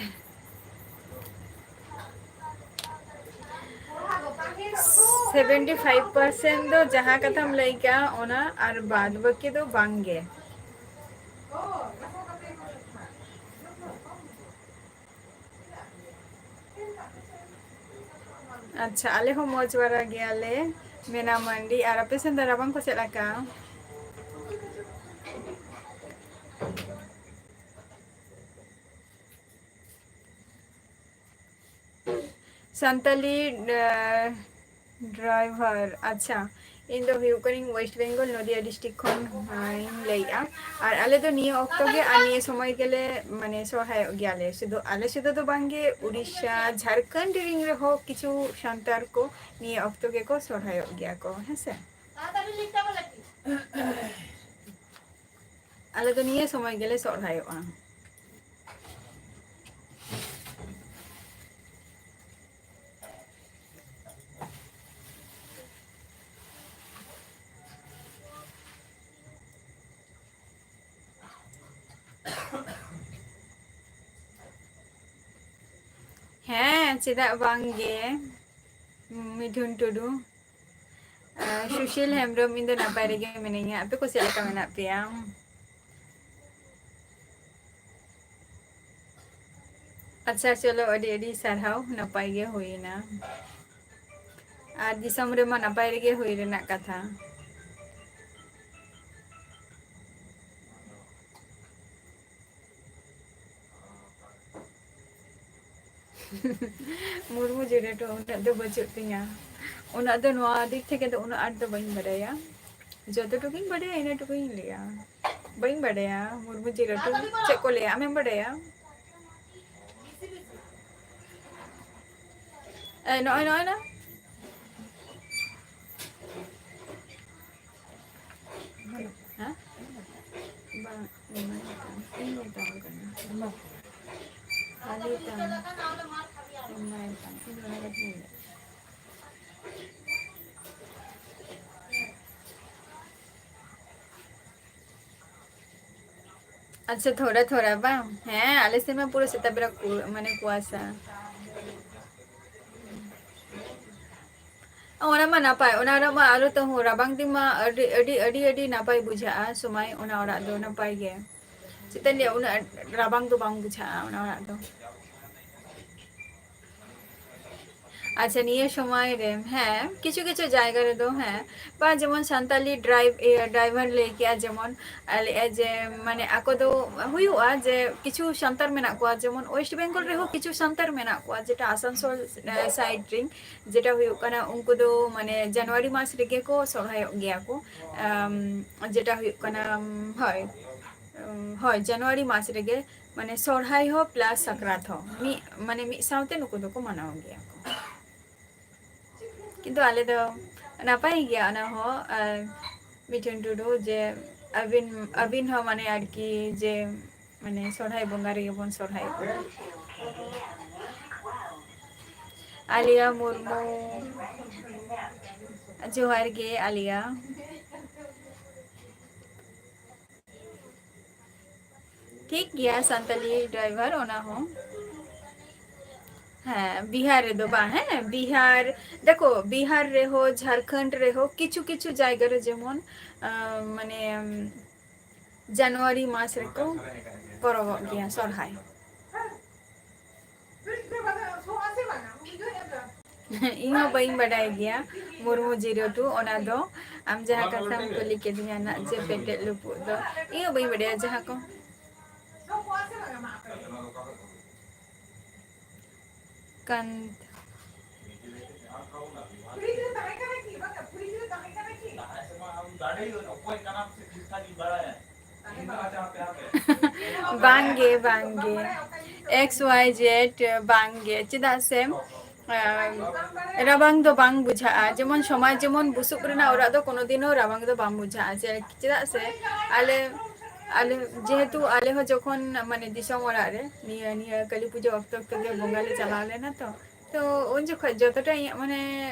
Seventy five percent ᱫᱚ ᱡᱟᱦᱟᱸ ᱠᱟᱛᱷᱟᱢ ᱞᱟᱹᱭ ᱠᱮᱜᱼᱟ, ᱚᱱᱟ, ᱟᱨ ᱵᱟᱫ ᱵᱟᱹᱠᱤ ᱫᱚ ᱵᱟᱝ ᱜᱮ᱾ ᱟᱪᱪᱷᱟ, ᱟᱞᱮ ᱦᱚᱸ ᱢᱚᱡᱽ ᱵᱟᱲᱟ ᱜᱮᱭᱟᱞᱮ, ᱢᱮᱱᱟ ᱢᱟᱱᱰᱤ᱾ ᱟᱨ ᱟᱯᱮ ᱥᱮᱱ ᱫᱚ ᱨᱟᱵᱟᱝ ᱠᱚ ᱪᱮᱫ ᱞᱮᱠᱟ? ᱥᱟᱱᱛᱟᱞᱤ, ᱮ, ᱰᱨᱟᱭᱵᱷᱟᱨ, ᱟᱪᱪᱷᱟ᱾ ᱤᱧ ᱫᱚ ᱦᱩᱭᱩᱜ ᱠᱟᱹᱱᱟᱹᱧ ᱳᱭᱮᱥᱴ ᱵᱮᱝᱜᱚᱞ, ᱱᱚᱫᱤᱭᱟ ᱰᱤᱥᱴᱨᱤᱠᱴ ᱠᱷᱚᱱ, ᱮ, ᱤᱧ ᱞᱟᱹᱭᱮᱫᱼᱟ᱾ ᱟᱨ ᱟᱞᱮ ᱫᱚ ᱱᱤᱭᱟᱹ ᱚᱠᱛᱚ ᱜᱮ ᱟᱨ ᱱᱤᱭᱟᱹ ᱥᱚᱢᱚᱭ ᱜᱮᱞᱮ, ᱢᱟᱱᱮ, ᱥᱚᱨᱦᱟᱭᱚᱜ ᱜᱮᱭᱟᱞᱮ᱾ ᱥᱩᱫᱷᱩ ᱟᱞᱮ ᱥᱩᱫᱷᱩ ᱫᱚ ᱵᱟᱝᱜᱮ, ᱩᱲᱤᱥᱥᱟ, ᱡᱷᱟᱲᱠᱷᱚᱸᱰ ᱨᱮᱱ ᱨᱮᱦᱚᱸ ᱠᱤᱪᱷᱩ ᱥᱟᱱᱛᱟᱲ ᱠᱚ ᱱᱤᱭᱟᱹ ᱚᱠᱛᱚ ᱜᱮᱠᱚ ᱥᱚᱨᱦᱟᱭᱚᱜ ᱜᱮᱭᱟ ᱠᱚ, ᱦᱮᱸ ᱥᱮ? ᱟᱞᱮ ᱫᱚ ᱱᱤᱭᱟᱹ ᱥᱚᱢᱚᱭ ᱜᱮᱞᱮ ᱥᱚᱨᱦᱟᱭᱚᱜᱼᱟ᱾ ᱦᱮᱸ, ᱪᱮᱫᱟᱜ ᱵᱟᱝ ᱜᱮ, ᱢᱤᱴᱷᱩᱱ ᱴᱩᱰᱩ᱾ ᱟᱨ ᱥᱩᱥᱤᱞ ᱦᱮᱢᱵᱨᱚᱢ, ᱤᱧ ᱫᱚ ᱱᱟᱯᱟᱭ ᱨᱮᱜᱮ ᱢᱤᱱᱟᱹᱧᱟ᱾ ᱟᱯᱮ ᱠᱚ ᱪᱮᱫ ᱞᱮᱠᱟ ᱢᱮᱱᱟᱜ ᱯᱮᱭᱟ? ᱟᱪᱪᱷᱟ, ᱪᱚᱞᱚ, ᱟᱹᱰᱤ ᱟᱹᱰᱤ ᱥᱟᱨᱦᱟᱣ, ᱱᱟᱯᱟᱭ ᱜᱮ ᱦᱩᱭᱮᱱᱟ᱾ ᱟᱨ ᱫᱤᱥᱚᱢ ᱨᱮᱢᱟ ᱱᱟᱯᱟᱭ ᱨᱮᱜᱮ ᱦᱩᱭ ᱨᱮᱱᱟᱜ ᱠᱟᱛᱷᱟ᱾ ᱢᱩᱨᱢᱩ ᱡᱮᱱᱟᱨᱮᱴᱚᱨ ᱩᱱᱟᱹᱜ ᱫᱚ ᱵᱟᱹᱪᱩᱜ ᱛᱤᱧᱟ, ᱩᱱᱟᱹᱜ ᱫᱚ ᱱᱚᱣᱟ ᱫᱤᱠ ᱛᱷᱮᱠᱮ ᱫᱚ ᱩᱱᱟᱹᱜ ᱟᱸᱴ ᱫᱚ ᱵᱟᱹᱧ ᱵᱟᱰᱟᱭᱟ᱾ ᱡᱚᱛᱚ ᱴᱩᱠᱩᱧ ᱵᱟᱰᱟᱭᱟ, ᱤᱱᱟᱹ ᱴᱩᱠᱩᱧ ᱞᱟᱹᱭᱟ᱾ ᱵᱟᱹᱧ ᱵᱟᱰᱟᱭᱟ ᱢᱩᱨᱢᱩ ᱡᱮᱱᱟᱨᱮᱴᱚᱨ ᱪᱮᱫ ᱠᱚ ᱞᱟᱹᱭᱟ, ᱟᱢᱮᱢ ᱵᱟᱰᱟᱭᱟ? ᱮ, ᱱᱚᱜᱼᱚᱭ, ᱱᱚᱜᱼᱚᱭ ᱱᱟ᱾ ᱦᱮᱸ? ᱵᱟᱝ, ᱮᱢᱟᱭ ᱛᱟᱢ, ᱤᱧ ᱢᱮᱛᱟᱢ ᱠᱟᱱᱟ᱾ ᱠᱷᱟᱹᱞᱤ ᱛᱟᱢ, ᱮᱢᱟᱭ ᱛᱟᱢ, ᱤᱧ ᱚᱱᱟ ᱠᱟᱛᱷᱟᱧ ᱞᱟᱹᱭ᱾ ᱟᱪᱪᱷᱟ, ᱛᱷᱚᱲᱟ ᱛᱷᱚᱲᱟ ᱵᱟᱝ? ᱦᱮᱸ, ᱟᱞᱮ ᱥᱮᱫ ᱢᱟ ᱯᱩᱨᱟᱹ ᱥᱮᱛᱟᱜ ᱵᱮᱲᱟ ᱠᱩ-, ᱢᱟᱱᱮ ᱠᱩᱣᱟᱥᱟ᱾ ᱚᱱᱟ ᱢᱟ ᱱᱟᱯᱟᱭ, ᱚᱱᱟ ᱚᱲᱟᱜ ᱢᱟ ᱟᱞᱚ ᱛᱟᱹᱦᱩ, ᱨᱟᱵᱟᱝ ᱫᱤᱱ ᱢᱟ ᱟᱹᱰᱤ, ᱟᱹᱰᱤ, ᱟᱹᱰᱤ, ᱟᱹᱰᱤ ᱱᱟᱯᱟᱭ ᱵᱩᱡᱷᱟᱹᱜᱼᱟ ᱥᱚᱢᱚᱭ, ᱚᱱᱟ ᱚᱲᱟᱜ ᱫᱚ ᱱᱟᱯᱟᱭ ᱜᱮ᱾ ᱪᱮᱫ ᱤᱧ ᱞᱟᱹᱭᱟ, ᱩᱱᱟᱹᱜ ᱨᱟᱵᱟᱝ ᱫᱚ ᱵᱟᱝ ᱵᱩᱡᱷᱟᱹᱜᱼᱟ ᱚᱱᱟ ᱚᱲᱟᱜ ᱫᱚ᱾ ᱟᱪᱪᱷᱟ, ᱱᱤᱭᱟᱹ ᱥᱚᱢᱚᱭ ᱨᱮ, ᱦᱮᱸ, ᱠᱤᱪᱷᱩ ᱠᱤᱪᱷᱩ ᱡᱟᱭᱜᱟ ᱨᱮᱫᱚ, ᱦᱮᱸ, ᱵᱟ ᱡᱮᱢᱚᱱ ᱥᱟᱱᱛᱟᱞᱤ ᱰᱨᱟᱭᱤᱵᱷ, ᱤᱭᱟᱹ, ᱰᱨᱟᱭᱵᱷᱟᱨ ᱞᱟᱹᱭ ᱠᱮᱜᱼᱟ, ᱡᱮᱢᱚᱱ, ᱟᱨ ᱞᱟᱹᱭᱮᱜᱼᱟ ᱡᱮ, ᱢᱟᱱᱮ, ᱟᱠᱚ ᱫᱚ ᱦᱩᱭᱩᱜᱼᱟ ᱡᱮ ᱠᱤᱪᱷᱩ ᱥᱟᱱᱛᱟᱲ ᱢᱮᱱᱟᱜ ᱠᱚᱣᱟ, ᱡᱮᱢᱚᱱ ᱳᱭᱮᱥᱴ ᱵᱮᱝᱜᱚᱞ ᱨᱮᱦᱚᱸ ᱠᱤᱪᱷᱩ ᱥᱟᱱᱛᱟᱲ ᱢᱮᱱᱟᱜ ᱠᱚᱣᱟ, ᱡᱮᱴᱟ ᱟᱥᱟᱱᱥᱳᱞ, ᱮ, ᱥᱟᱭᱤᱰ ᱨᱮᱱ, ᱡᱮᱴᱟ ᱦᱩᱭᱩᱜ ᱠᱟᱱᱟ, ᱩᱱᱠᱩ ᱫᱚ, ᱢᱟᱱᱮ, ᱡᱟᱱᱩᱣᱟᱨᱤ ᱢᱟᱥ ᱨᱮᱜᱮ ᱠᱚ ᱥᱚᱨᱦᱟᱭᱚᱜ ᱜᱮᱭᱟ ᱠᱚ᱾ ᱟᱢ, ᱡᱮᱴᱟ ᱦᱩᱭᱩᱜ ᱠᱟᱱᱟ, ᱦᱳᱭ, ᱩᱢ, ᱦᱳᱭ, ᱡᱟᱱᱩᱣᱟᱨᱤ ᱢᱟᱥ ᱨᱮᱜᱮ, ᱢᱟᱱᱮ, ᱥᱚᱨᱦᱟᱭ ᱦᱚᱸ ᱯᱞᱟᱥ ᱥᱟᱠᱨᱟᱛ ᱦᱚᱸ ᱢᱤᱫ, ᱢᱟᱱᱮ, ᱢᱤᱫ ᱥᱟᱶᱛᱮ ᱱᱩᱠᱩ ᱫᱚᱠᱚ ᱢᱟᱱᱟᱣ ᱜᱮᱭᱟ ᱠᱚ᱾ ᱠᱤᱱᱛᱩ ᱟᱞᱮ ᱫᱚ ᱱᱟᱯᱟᱭ ᱜᱮᱭᱟ ᱚᱱᱟ ᱦᱚᱸ᱾ ᱟᱨ ᱢᱤᱫᱴᱮᱱ ᱴᱩᱰᱩ ᱡᱮ ᱟᱹᱵᱤᱱ, ᱟᱹᱵᱤᱱ ᱦᱚᱸ, ᱢᱟᱱᱮ, ᱟᱨᱠᱤ, ᱡᱮ, ᱢᱟᱱᱮ, ᱥᱚᱨᱦᱟᱭ ᱵᱚᱸᱜᱟ ᱨᱮᱜᱮ ᱵᱚᱱ ᱥᱚᱨᱦᱟᱭᱚᱜᱼᱟ᱾ ᱟᱞᱤᱭᱟ ᱢᱩᱨᱢᱩ, ᱡᱚᱦᱟᱨ ᱜᱮ ᱟᱞᱤᱭᱟ᱾ ᱴᱷᱤᱠ ᱜᱮᱭᱟ, ᱥᱟᱱᱛᱟᱞᱤ ᱰᱨᱟᱭᱵᱷᱟᱨ ᱚᱱᱟ ᱦᱚᱸ᱾ ᱦᱮᱸ, ᱵᱤᱦᱟᱨ ᱨᱮᱫᱚ ᱵᱟᱝ, ᱦᱮᱸ, ᱵᱤᱦᱟᱨ, ᱫᱮᱠᱷᱳ, ᱵᱤᱦᱟᱨ ᱨᱮᱦᱚᱸ, ᱡᱷᱟᱲᱠᱷᱚᱸᱰ ᱨᱮᱦᱚᱸ, ᱠᱤᱪᱷᱩ ᱠᱤᱪᱷᱩ ᱡᱟᱭᱜᱟ ᱨᱮ ᱡᱮᱢᱚᱱ, ᱟᱸ, ᱢᱟᱱᱮ, ᱡᱟᱱᱩᱣᱟᱨᱤ ᱢᱟᱥ ᱨᱮᱠᱚ ᱯᱚᱨᱚᱵᱚᱜ ᱜᱮᱭᱟ ᱥᱚᱨᱦᱟᱭ᱾ ᱤᱧ ᱦᱚᱸ ᱵᱟᱹᱧ ᱵᱟᱰᱟᱭ ᱜᱮᱭᱟ ᱢᱩᱨᱢᱩ ᱡᱤᱨᱳ ᱴᱩ, ᱚᱱᱟ ᱫᱚ ᱟᱢ ᱡᱟᱦᱟᱸ ᱠᱟᱛᱷᱟᱢ ᱠᱩᱞᱤ ᱠᱤᱫᱤᱧᱟ ᱱᱟᱜ, ᱡᱮ ᱯᱮᱴᱮᱡ ᱞᱩᱯᱩᱜ ᱫᱚ, ᱤᱧ ᱦᱚᱸ ᱵᱟᱹᱧ ᱵᱟᱰᱟᱭᱟ ᱡᱟᱦᱟᱸ ᱠᱚ᱾ ᱠᱟᱱ ᱵᱟᱝᱜᱮ, ᱵᱟᱝᱜᱮ, ᱮᱠᱥ ᱣᱟᱭ ᱡᱮᱰ ᱵᱟᱝᱜᱮ᱾ ᱪᱮᱫᱟᱜ ᱥᱮ, ᱟᱸ, ᱨᱟᱵᱟᱝ ᱫᱚ ᱵᱟᱝ ᱵᱩᱡᱷᱟᱹᱜᱼᱟ᱾ ᱡᱮᱢᱚᱱ ᱥᱚᱢᱟᱡᱽ, ᱡᱮᱢᱚᱱ ᱵᱩᱥᱩᱵ ᱨᱮᱱᱟᱜ ᱚᱲᱟᱜ ᱫᱚ ᱠᱳᱱᱳ ᱫᱤᱱ ᱦᱚᱸ ᱨᱟᱵᱟᱝ ᱫᱚ ᱵᱟᱝ ᱵᱩᱡᱷᱟᱹᱜᱼᱟ᱾ ᱪᱮ-, ᱪᱮᱫᱟᱜ ᱥᱮ ᱟᱞᱮ, ᱟᱞᱮ, ᱡᱮᱦᱮᱛᱩ ᱟᱞᱮ ᱦᱚᱸ ᱡᱚᱠᱷᱚᱱ, ᱢᱟᱱᱮ, ᱫᱤᱥᱚᱢ ᱚᱲᱟᱜ ᱨᱮ ᱱᱤᱭᱟᱹ, ᱱᱤᱭᱟᱹ ᱠᱟᱹᱞᱤ ᱯᱩᱡᱟᱹ ᱚᱠᱛᱚ, ᱚᱠᱛᱚ ᱜᱮ ᱵᱚᱸᱜᱟ ᱞᱮ ᱪᱟᱞᱟᱣ ᱞᱮᱱᱟ ᱛᱚ, ᱛᱚ ᱩᱱ ᱡᱚᱠᱷᱚᱱ ᱡᱚᱛᱚᱴᱟ ᱤᱧᱟᱹᱜ, ᱢᱟᱱᱮ,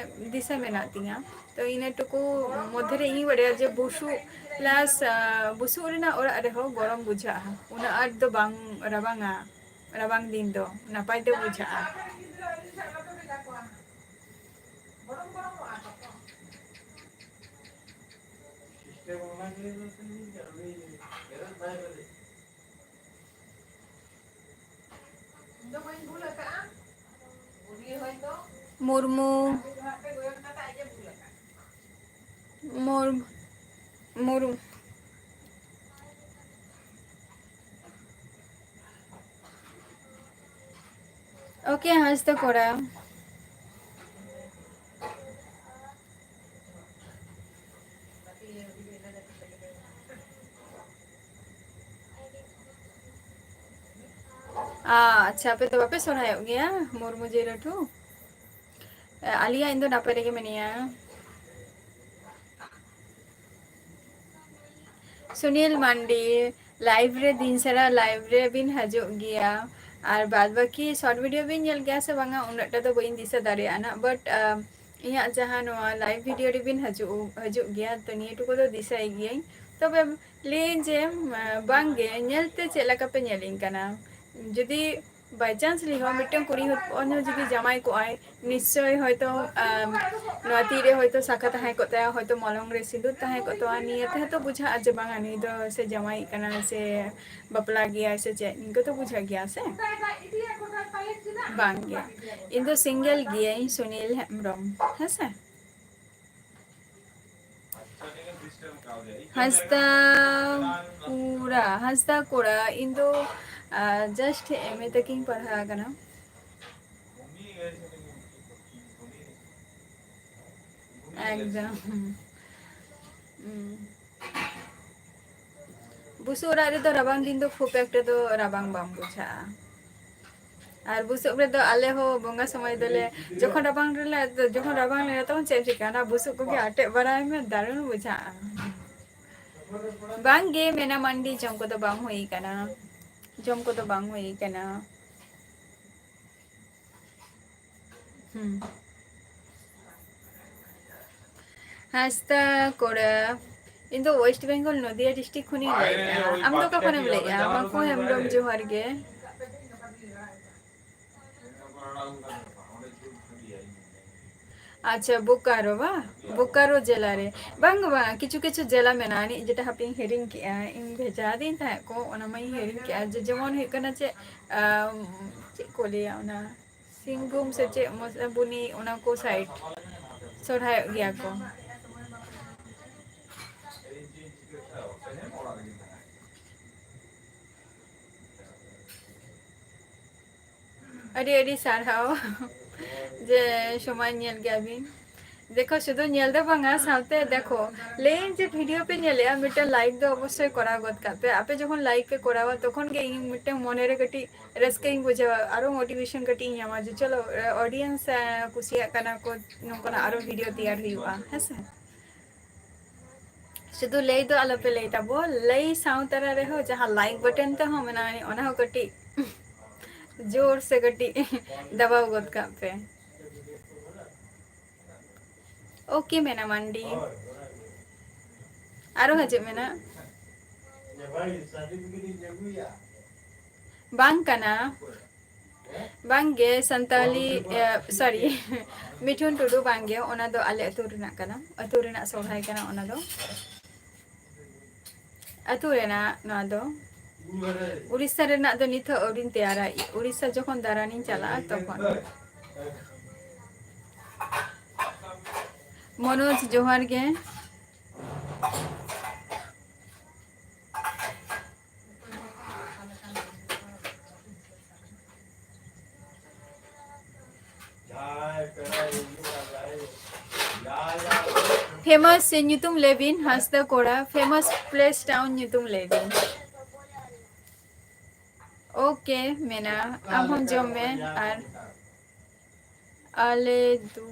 ᱫᱤᱥᱟᱹ ᱢᱮᱱᱟᱜ ᱛᱤᱧᱟᱹ, ᱛᱚ ᱤᱱᱟᱹ ᱴᱩᱠᱩ ᱢᱚᱫᱽᱫᱷᱮ ᱨᱮ ᱤᱧ ᱵᱟᱰᱟᱭᱟ ᱡᱮ ᱵᱩᱥᱩᱵ plus, ᱟᱸ, ᱵᱩᱥᱩᱵ ᱨᱮᱱᱟᱜ ᱚᱲᱟᱜ ᱨᱮᱦᱚᱸ ᱜᱚᱨᱚᱢ ᱵᱩᱡᱷᱟᱹᱜᱼᱟ, ᱩᱱᱟᱹᱜ ᱟᱸᱴ ᱫᱚ ᱵᱟᱝ ᱨᱟᱵᱟᱝᱟ᱾ ᱨᱟᱵᱟᱝ ᱫᱤᱱ ᱫᱚ ᱱᱟᱯᱟᱭ ᱛᱮ ᱵᱩᱡᱷᱟᱹᱜᱼᱟ᱾ ᱢᱩᱨᱢᱩ, ᱢᱩᱨ-, ᱢᱩᱨᱢᱩ᱾ Okay, ᱦᱟᱸᱥᱫᱟ ᱠᱚᱲᱟ᱾ ᱟᱪᱪᱷᱟ, ᱟᱯᱮ ᱫᱚ ᱵᱟᱯᱮ ᱥᱚᱨᱦᱟᱭᱚᱜ ᱜᱮᱭᱟ ᱢᱩᱨᱢᱩ ᱡᱤᱞ ᱩᱛᱩ? ᱟᱞᱤᱭᱟ, ᱤᱧ ᱫᱚ ᱱᱟᱯᱟᱭ ᱨᱮᱜᱮ ᱢᱤᱱᱟᱹᱧᱟ᱾ ᱥᱩᱱᱤᱞ ᱢᱟᱱᱰᱤ, live ᱨᱮ ᱫᱤᱱ ᱥᱟᱨᱟ live ᱨᱮ ᱵᱤᱱ ᱦᱤᱡᱩᱜ ᱜᱮᱭᱟ, ᱟᱨ ᱵᱟᱫ ᱵᱟᱹᱠᱤ short video ᱵᱤᱱ ᱧᱮᱞ ᱜᱮᱭᱟ ᱥᱮ ᱵᱟᱝᱟ, ᱩᱱᱟᱹᱜ ᱴᱟ ᱫᱚ ᱵᱟᱹᱧ ᱫᱤᱥᱟᱹ ᱫᱟᱲᱮᱭᱟᱜᱼᱟ ᱱᱟᱜ, but, ᱟᱢ, ᱤᱧᱟᱹᱜ ᱡᱟᱦᱟᱸ ᱱᱚᱣᱟ live video ᱨᱮᱵᱤᱱ ᱦᱤᱡᱩᱜ, ᱦᱤᱡᱩᱜ ᱜᱮᱭᱟ, ᱛᱚ ᱱᱤᱭᱟᱹ ᱴᱩᱠᱩ ᱫᱚ ᱫᱤᱥᱟᱹᱭ ᱜᱤᱭᱟᱹᱧ᱾ ᱛᱚᱵᱮ ᱞᱟᱹᱭᱟᱹᱧ ᱡᱮ, ᱟᱢ, ᱵᱟᱝᱜᱮ, ᱧᱮᱞᱛᱮ ᱪᱮᱫ ᱞᱮᱠᱟ ᱯᱮ ᱧᱮᱞᱤᱧ ᱠᱟᱱᱟ? ᱡᱩᱫᱤ by chance ᱨᱮᱦᱚᱸ ᱢᱤᱫᱴᱟᱝ ᱠᱩᱲᱤ ᱦᱚᱯᱚᱱ ᱦᱚᱸ ᱡᱩᱫᱤ ᱡᱟᱶᱟᱭ ᱠᱚᱜᱼᱟᱭ, ᱱᱤᱥᱪᱚᱭ ᱦᱚᱭᱛᱳ, ᱟᱢ, ᱱᱚᱣᱟ ᱛᱤᱨᱮ ᱦᱚᱭᱛᱳ ᱥᱟᱠᱷᱟ ᱛᱟᱦᱮᱸ ᱠᱚᱜ ᱛᱟᱭᱟ, ᱦᱚᱭᱛᱳ ᱢᱚᱞᱚᱝ ᱨᱮ ᱥᱤᱸᱫᱩᱨ ᱛᱟᱦᱮᱸ ᱠᱚᱜ ᱛᱟᱭᱟ, ᱱᱤᱭᱟᱹ ᱛᱮᱦᱚᱸ ᱛᱚ ᱵᱩᱡᱷᱟᱹᱜᱼᱟ ᱡᱮ ᱵᱟᱝᱟ ᱱᱩᱭ ᱫᱚ ᱥᱮ ᱡᱟᱶᱟᱭᱤᱡ ᱠᱟᱱᱟᱭ ᱥᱮ ᱵᱟᱯᱞᱟ ᱜᱮᱭᱟᱭ ᱥᱮ ᱪᱮᱫ, ᱱᱤᱝᱠᱟᱹ ᱛᱚ ᱵᱩᱡᱷᱟᱹᱜ ᱜᱮᱭᱟ ᱥᱮ? ᱵᱟᱝ ᱜᱮ, ᱤᱧ ᱫᱚ single ᱜᱤᱭᱟᱹᱧ, ᱥᱩᱱᱤᱞ ᱦᱮᱢᱵᱨᱚᱢ, ᱦᱮᱸᱥᱮ? ᱦᱟᱸᱥᱫᱟ ᱠᱚᱲᱟ, ᱦᱟᱸᱥᱫᱟ ᱠᱚᱲᱟ, ᱤᱧ ᱫᱚ, ᱟ, just M A ᱛᱮᱜᱤᱧ ᱯᱟᱲᱦᱟᱣ ᱟᱠᱟᱱᱟ᱾ ᱮᱠᱫᱚᱢ᱾ ᱦᱩᱸ᱾ ᱵᱩᱥᱩᱵ ᱚᱲᱟᱜ ᱨᱮᱫᱚ ᱨᱟᱵᱟᱝ ᱫᱤᱱ ᱫᱚ ᱠᱷᱩᱵ ᱮᱠᱴᱟ ᱫᱚ ᱨᱟᱵᱟᱝ ᱵᱟᱝ ᱵᱩᱡᱷᱟᱹᱜᱼᱟ᱾ ᱟᱨ ᱵᱩᱥᱩᱵ ᱨᱮᱫᱚ ᱟᱞᱮ ᱦᱚᱸ ᱵᱚᱸᱜᱟ ᱥᱚᱢᱚᱭ ᱫᱚᱞᱮ, ᱡᱚᱠᱷᱚᱱ ᱨᱟᱵᱟᱝ ᱨᱮᱞᱮ, ᱡᱚᱠᱷᱚᱱ ᱨᱟᱵᱟᱝ ᱞᱮᱱᱟ, ᱛᱚᱠᱷᱚᱱ ᱪᱮᱫ ᱮᱢ ᱪᱤᱠᱟᱹᱭᱟ? ᱚᱱᱟ ᱵᱩᱥᱩᱵ ᱠᱚᱜᱮ ᱟᱴᱮᱫ ᱵᱟᱲᱟᱭ ᱢᱮ, ᱫᱟᱨᱩᱱ ᱵᱩᱡᱷᱟᱹᱜᱼᱟ᱾ ᱵᱟᱝ ᱜᱮ, ᱢᱮᱱᱟ ᱢᱟᱱᱰᱤ ᱡᱚᱢ ᱠᱚᱫᱚ ᱵᱟᱝ ᱦᱩᱭ ᱠᱟᱱᱟ, ᱡᱚᱢ ᱠᱚᱫᱚ ᱵᱟᱝ ᱦᱩᱭ ᱠᱟᱱᱟ᱾ ᱦᱩᱸ᱾ ᱦᱟᱸᱥᱫᱟ ᱠᱚᱲᱟ, ᱤᱧ ᱫᱚ West Bengal ᱱᱚᱫᱤᱭᱟ district ᱠᱷᱚᱱᱤᱧ ᱞᱟᱹᱭᱮᱫᱼᱟ᱾ ᱟᱢ ᱫᱚ ᱚᱠᱟ ᱠᱷᱚᱱᱮᱢ ᱞᱟᱹᱭᱮᱫᱼᱟ? ᱢᱟᱠᱩ ᱦᱮᱢᱵᱨᱚᱢ, ᱡᱚᱦᱟᱨ ᱜᱮ᱾ ᱟᱪᱪᱷᱟ, ᱵᱳᱠᱟᱨᱳ ᱵᱟ? ᱵᱳᱠᱟᱨᱳ ᱡᱮᱞᱟ ᱨᱮ᱾ ᱵᱟᱝ ᱜᱮ ᱵᱟᱝ, ᱠᱤᱪᱷᱩ ᱠᱤᱪᱷᱩ ᱡᱮᱞᱟ ᱢᱮᱱᱟᱜᱼᱟ ᱟᱹᱱᱤᱡ, ᱡᱮᱴᱟ ᱦᱟᱯᱮᱧ ᱦᱤᱲᱤᱧ ᱠᱮᱜᱼᱟ, ᱤᱧ ᱵᱷᱮᱡᱟ ᱟᱹᱫᱤᱧ ᱛᱟᱦᱮᱸᱫ ᱠᱚ, ᱚᱱᱟ ᱢᱟᱧ ᱦᱤᱲᱤᱧ ᱠᱮᱜᱼᱟ᱾ ᱡᱮ ᱡᱮᱢᱚᱱ ᱦᱩᱭᱩᱜ ᱠᱟᱱᱟ ᱪᱮᱫ, ᱟᱢ, ᱪᱮᱫ ᱠᱚ ᱞᱟᱹᱭᱟ ᱚᱱᱟ, ᱥᱤᱝᱵᱷᱩᱢ ᱥᱮ ᱪᱮᱫ, ᱢᱚᱥᱞᱟᱵᱩᱱᱤ, ᱚᱱᱟ ᱠᱚ ᱥᱟᱭᱤᱰ ᱥᱚᱨᱦᱟᱭᱚᱜ ᱜᱮᱭᱟ ᱠᱚ᱾ ᱟᱹᱰᱤ ᱟᱹᱰᱤ ᱥᱟᱨᱦᱟᱣ ᱡᱮ ᱥᱚᱢᱚᱭ ᱧᱮᱞ ᱜᱮᱭᱟ ᱵᱤᱱ᱾ ᱫᱮᱠᱷᱚ, ᱥᱩᱫᱷᱩ ᱧᱮᱞ ᱫᱚ ᱵᱟᱝᱟ, ᱥᱟᱶᱛᱮ ᱫᱮᱠᱷᱚ, ᱞᱟᱹᱭᱟᱹᱧ ᱡᱮ video ᱯᱮ ᱧᱮᱞᱮᱜᱼᱟ, ᱢᱤᱫᱴᱮᱱ like ᱫᱚ ᱚᱵᱚᱥᱥᱳᱭ ᱠᱚᱨᱟᱣ ᱜᱚᱫ ᱠᱟᱜ ᱯᱮ᱾ ᱟᱯᱮ ᱡᱚᱠᱷᱚᱱ like ᱯᱮ ᱠᱚᱨᱟᱣᱟ, ᱛᱚᱠᱷᱚᱱ ᱜᱮ ᱤᱧ ᱢᱤᱫᱴᱮᱱ ᱢᱚᱱᱮᱨᱮ ᱠᱟᱹᱴᱤᱡ ᱨᱟᱹᱥᱠᱟᱹᱧ ᱵᱩᱡᱷᱟᱹᱣᱟ, ᱟᱨᱚ motivation ᱠᱟᱹᱴᱤᱡ ᱤᱧ ᱧᱟᱢᱟ ᱡᱮ ᱪᱚᱞᱚ, audience, ᱮ, ᱠᱩᱥᱤᱭᱟᱜ ᱠᱟᱱᱟ ᱠᱚ, ᱱᱚᱝᱠᱟᱱᱟᱜ ᱟᱨᱚ video ᱛᱮᱭᱟᱨ ᱦᱩᱭᱩᱜᱼᱟ, ᱦᱮᱸ ᱥᱮ? ᱥᱩᱫᱷᱩ ᱞᱟᱹᱭ ᱫᱚ ᱟᱞᱚᱯᱮ ᱞᱟᱹᱭ ᱛᱟᱵᱚ, ᱞᱟᱹᱭ ᱥᱟᱶ ᱛᱟᱨᱟ ᱨᱮᱦᱚᱸ ᱡᱟᱦᱟᱸ like button ᱛᱮᱦᱚᱸ ᱢᱮᱱᱟᱜᱼᱟ, ᱚᱱᱟ ᱦᱚᱸ ᱠᱟᱹᱴᱤᱡ ᱡᱳᱨ ᱥᱮ ᱠᱟᱹᱴᱤᱡ ᱫᱟᱵᱟᱣ ᱜᱚᱫ ᱠᱟᱜ ᱯᱮ᱾ OK ᱢᱮᱱᱟ ᱢᱟᱱᱰᱤ᱾ ᱟᱨᱚ ᱦᱤᱡᱩᱜ ᱢᱮᱱᱟ᱾ ᱵᱟᱝ ᱠᱟᱱᱟ᱾ ᱵᱟᱝ ᱜᱮ, ᱥᱟᱱᱛᱟᱞᱤ, ᱮ, sorry, ᱢᱤᱴᱷᱩᱱ ᱴᱩᱰᱩ ᱵᱟᱝ ᱜᱮ, ᱚᱱᱟ ᱫᱚ ᱟᱞᱮ ᱟᱹᱛᱩ ᱨᱮᱱᱟᱜ ᱠᱟᱱᱟ, ᱟᱹᱛᱩ ᱨᱮᱱᱟᱜ ᱥᱚᱨᱦᱟᱭ ᱠᱟᱱᱟ ᱚᱱᱟ ᱫᱚ᱾ ᱟᱹᱛᱩ ᱨᱮᱱᱟᱜ ᱱᱚᱣᱟ ᱫᱚ᱾ ᱩᱲᱤᱥᱥᱟ ᱨᱮᱱᱟᱜ ᱫᱚ ᱱᱤᱛᱚᱜ ᱟᱹᱣᱨᱤᱧ ᱛᱮᱭᱟᱨᱟ, ᱩᱲᱤᱥᱥᱟ ᱡᱚᱠᱷᱚᱱ ᱫᱟᱬᱟᱱᱤᱧ ᱪᱟᱞᱟᱜᱼᱟ ᱛᱚᱠᱷᱚᱱ᱾ ᱢᱚᱱᱳᱡᱽ, ᱡᱚᱦᱟᱨ ᱜᱮ᱾ Famous ᱧᱩᱛᱩᱢ ᱞᱟᱹᱭ ᱵᱤᱱ, ᱦᱟᱸᱥᱫᱟ ᱠᱚᱲᱟ, famous place town ᱧᱩᱛᱩᱢ ᱞᱟᱹᱭ ᱵᱤᱱ᱾ OK ᱢᱮᱱᱟ, ᱟᱢ ᱦᱚᱸᱢ ᱡᱚᱢ ᱢᱮ᱾ ᱟᱨ ᱟᱞᱮ ᱫᱚ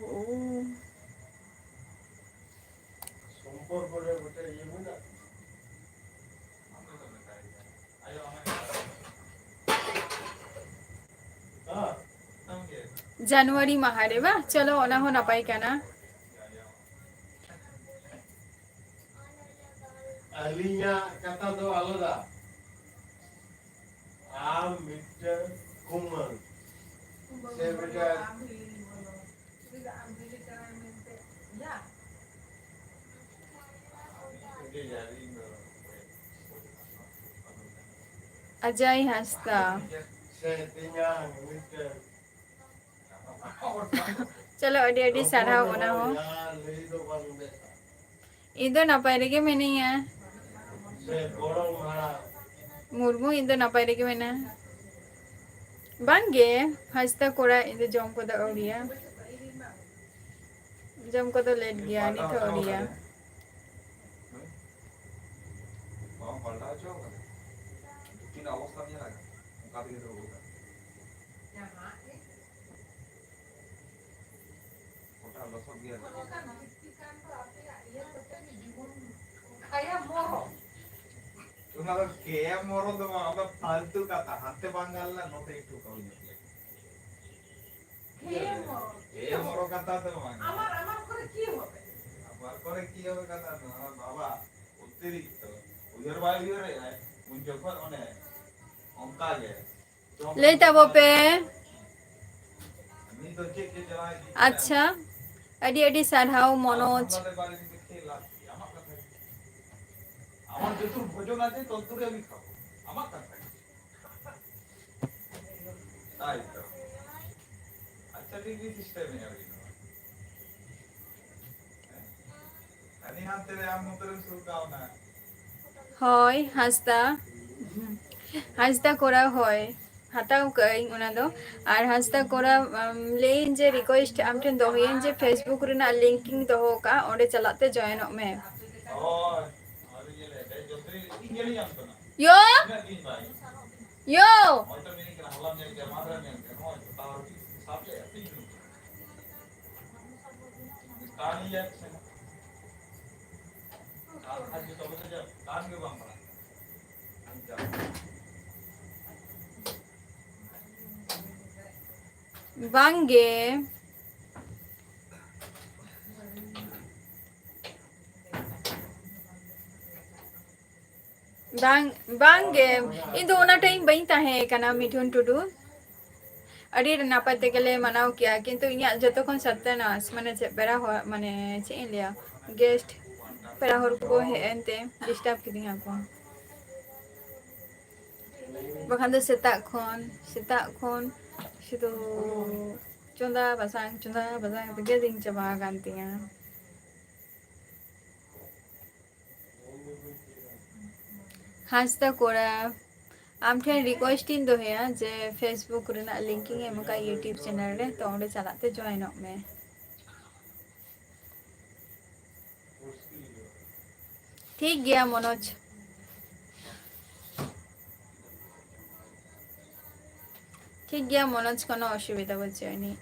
ᱡᱟᱱᱩᱣᱟᱨᱤ ᱢᱟᱦᱟ ᱨᱮ ᱵᱟ? ᱪᱚᱞᱚ, ᱚᱱᱟ ᱦᱚᱸ ᱱᱟᱯᱟᱭ ᱠᱟᱱᱟ᱾ ᱟᱹᱞᱤᱧᱟᱜ ᱠᱟᱛᱷᱟ ᱫᱚ ᱟᱞᱟᱫᱟ᱾ ᱟᱢ ᱢᱤᱫᱴᱟᱝ ᱠᱩᱢᱟᱹᱝ ᱥᱮ ᱢᱤᱫᱴᱟᱝ ᱟᱡᱟᱭ ᱦᱟᱸᱥᱫᱟ᱾ ᱪᱚᱞᱚ, ᱟᱹᱰᱤ ᱟᱹᱰᱤ ᱥᱟᱨᱦᱟᱣ ᱚᱱᱟ ᱦᱚᱸ᱾ ᱤᱧ ᱫᱚ ᱱᱟᱯᱟᱭ ᱨᱮᱜᱮ ᱢᱤᱱᱟᱹᱧᱟ᱾ ᱢᱩᱨᱢᱩ, ᱤᱧ ᱫᱚ ᱱᱟᱯᱟᱭ ᱨᱮᱜᱮ ᱢᱮᱱᱟᱧᱟ᱾ ᱵᱟᱝᱜᱮ, ᱦᱟᱸᱥᱫᱟ ᱠᱚᱲᱟ, ᱤᱧ ᱫᱚ ᱡᱚᱢ ᱠᱚᱫᱚ ᱟᱹᱣᱨᱤᱭᱟ᱾ ᱡᱚᱢ ᱠᱚᱫᱚ ᱞᱮᱴ ᱜᱮᱭᱟ, ᱱᱤᱛ ᱦᱚᱸ ᱟᱹᱣᱨᱤᱭᱟ᱾ ᱵᱟᱢ ᱯᱟᱞᱴᱟᱣ ᱦᱚᱪᱚ ᱠᱟᱫᱟ? ᱫᱩᱠᱷᱤᱱ ᱚᱵᱚᱥᱛᱟ ᱧᱮᱞ ᱟᱠᱟᱫᱟ? ᱚᱱᱠᱟ ᱛᱮᱜᱮ ᱫᱚ ᱨᱩᱣᱟᱹᱲ ᱠᱟᱱᱟ᱾ ᱜᱚᱴᱟ ᱞᱚᱥᱚᱫ ᱜᱮᱭᱟ᱾ ᱚᱱᱟ ᱫᱚ ᱠᱮ ᱮᱢ ᱢᱚᱨᱚ ᱫᱚ ᱵᱟᱝ, ᱚᱱᱟ ᱯᱷᱟᱞᱛᱩ ᱠᱟᱛᱷᱟ᱾ ᱦᱟᱱᱛᱮ ᱵᱟᱝ ᱜᱟᱱ ᱞᱮᱱᱟ, ᱱᱚᱛᱮ ᱮᱠᱴᱩ ᱠᱟᱹᱢᱤ ᱧᱚᱜ ᱞᱮ᱾ ᱠᱮ ᱮᱢ ᱢᱚᱨᱚ᱾ ᱠᱮ ᱮᱢ ᱢᱚᱨᱚ ᱠᱟᱛᱷᱟ ᱫᱚ ᱵᱟᱝ᱾ আমার, আমার করে কি হবে? আমার করে কি হবে ᱠᱟᱛᱷᱟ ᱫᱚ, আমার ᱵᱟᱵᱟ ᱚᱛᱤᱨᱤᱠᱛᱚ ᱩᱭᱦᱟᱹᱨ ᱵᱟᱭ ᱩᱭᱦᱟᱹᱨᱮᱜᱼᱟᱭ, ᱩᱱ ᱡᱚᱠᱷᱚᱱ ᱚᱱᱮ ᱚᱱᱠᱟ ᱜᱮ᱾ ᱞᱟᱹᱭ ᱛᱟᱵᱚ ᱯᱮ᱾ ᱟᱪᱪᱷᱟ, ᱟᱹᱰᱤ ᱟᱹᱰᱤ ᱥᱟᱨᱦᱟᱣ ᱢᱚᱱᱳᱡᱽ᱾ আমার যত ভোজন আছে, তত করে আমি খাবো। আমার কথা। তাই তো। আচ্ছা, ঠিক আছে, সিস্টেমে আর কি। ᱦᱳᱭ, ᱦᱟᱸᱥᱫᱟ᱾ ᱦᱟᱸᱥᱫᱟ ᱠᱚᱲᱟ, ᱦᱳᱭ, ᱦᱟᱛᱟᱣ ᱠᱟᱜ ᱟᱹᱧ ᱚᱱᱟ ᱫᱚ᱾ ᱟᱨ ᱦᱟᱸᱥᱫᱟ ᱠᱚᱲᱟ, ᱟᱢ, ᱞᱟᱹᱭᱟᱹᱧ ᱡᱮ, ᱨᱤᱠᱣᱮᱥᱴ ᱟᱢ ᱴᱷᱮᱱ ᱫᱚᱦᱚᱭᱟᱹᱧ ᱡᱮ, ᱯᱷᱮᱥᱵᱩᱠ ᱨᱮᱱᱟᱜ ᱞᱤᱝᱠ ᱤᱧ ᱫᱚᱦᱚ ᱠᱟᱜᱼᱟ, ᱚᱸᱰᱮ ᱪᱟᱞᱟᱜ ᱛᱮ ᱡᱚᱭᱮᱱᱚᱜ ᱢᱮ᱾ ᱭᱳ! ᱭᱳ! ᱵᱟᱝ ᱜᱮ᱾ ᱵᱟᱝ, ᱵᱟᱝ ᱜᱮ, ᱤᱧ ᱫᱚ ᱚᱱᱟ ᱴᱟᱭᱤᱢ ᱵᱟᱹᱧ ᱛᱟᱦᱮᱸ ᱠᱟᱱᱟ, ᱢᱤᱴᱷᱩᱱ ᱴᱩᱰᱩ᱾ ᱟᱹᱰᱤ ᱱᱟᱯᱟᱭ ᱛᱮᱜᱮᱞᱮ ᱢᱟᱱᱟᱣ ᱠᱮᱜᱼᱟ, ᱠᱤᱱᱛᱩ ᱤᱧᱟᱹᱜ ᱡᱚᱛᱚ ᱠᱷᱚᱱ ᱥᱟᱛᱭᱟᱱᱟᱥ, ᱢᱟᱱᱮ, ᱪᱮᱫ, ᱯᱮᱲᱟ ᱦᱚᱲ, ᱢᱟᱱᱮ, ᱪᱮᱫ ᱤᱧ ᱞᱟᱹᱭᱟ, ᱜᱮᱥᱴ, ᱯᱮᱲᱟ ᱦᱚᱲ ᱠᱚ ᱦᱮᱡ ᱮᱱᱛᱮ ᱰᱤᱥᱴᱟᱵᱽ ᱠᱤᱫᱤᱧᱟ ᱠᱚ᱾ ᱵᱟᱠᱷᱟᱱ ᱫᱚ ᱥᱮᱛᱟᱜ ᱠᱷᱚᱱ, ᱥᱮᱛᱟᱜ ᱠᱷᱚᱱ ᱥᱩᱫᱷᱩ ᱪᱚᱸᱫᱟ ᱵᱟᱥᱟᱝ, ᱪᱚᱸᱫᱟ ᱵᱟᱥᱟᱝ ᱛᱮᱜᱮ ᱫᱤᱱ ᱪᱟᱵᱟ ᱟᱠᱟᱱ ᱛᱤᱧᱟ᱾ ᱦᱟᱸᱥᱫᱟ ᱠᱚᱲᱟ, ᱟᱢ ᱴᱷᱮᱱ request ᱤᱧ ᱫᱚᱦᱚᱭᱟ ᱡᱮ Facebook ᱨᱮᱱᱟᱜ link ᱤᱧ ᱮᱢ ᱟᱠᱟᱫ YouTube channel ᱨᱮ, ᱛᱚ ᱚᱸᱰᱮ ᱪᱟᱞᱟᱜ ᱛᱮ join ᱚᱜ ᱢᱮ᱾ ᱴᱷᱤᱠ ᱜᱮᱭᱟ ᱢᱚᱱᱳᱡᱽ, ᱴᱷᱤᱠ ᱜᱮᱭᱟ ᱢᱚᱱᱳᱡᱽ, ᱠᱳᱱᱳ ᱚᱥᱩᱵᱤᱫᱷᱟ ᱵᱟᱹᱪᱩᱜ ᱟᱹᱱᱤᱡ᱾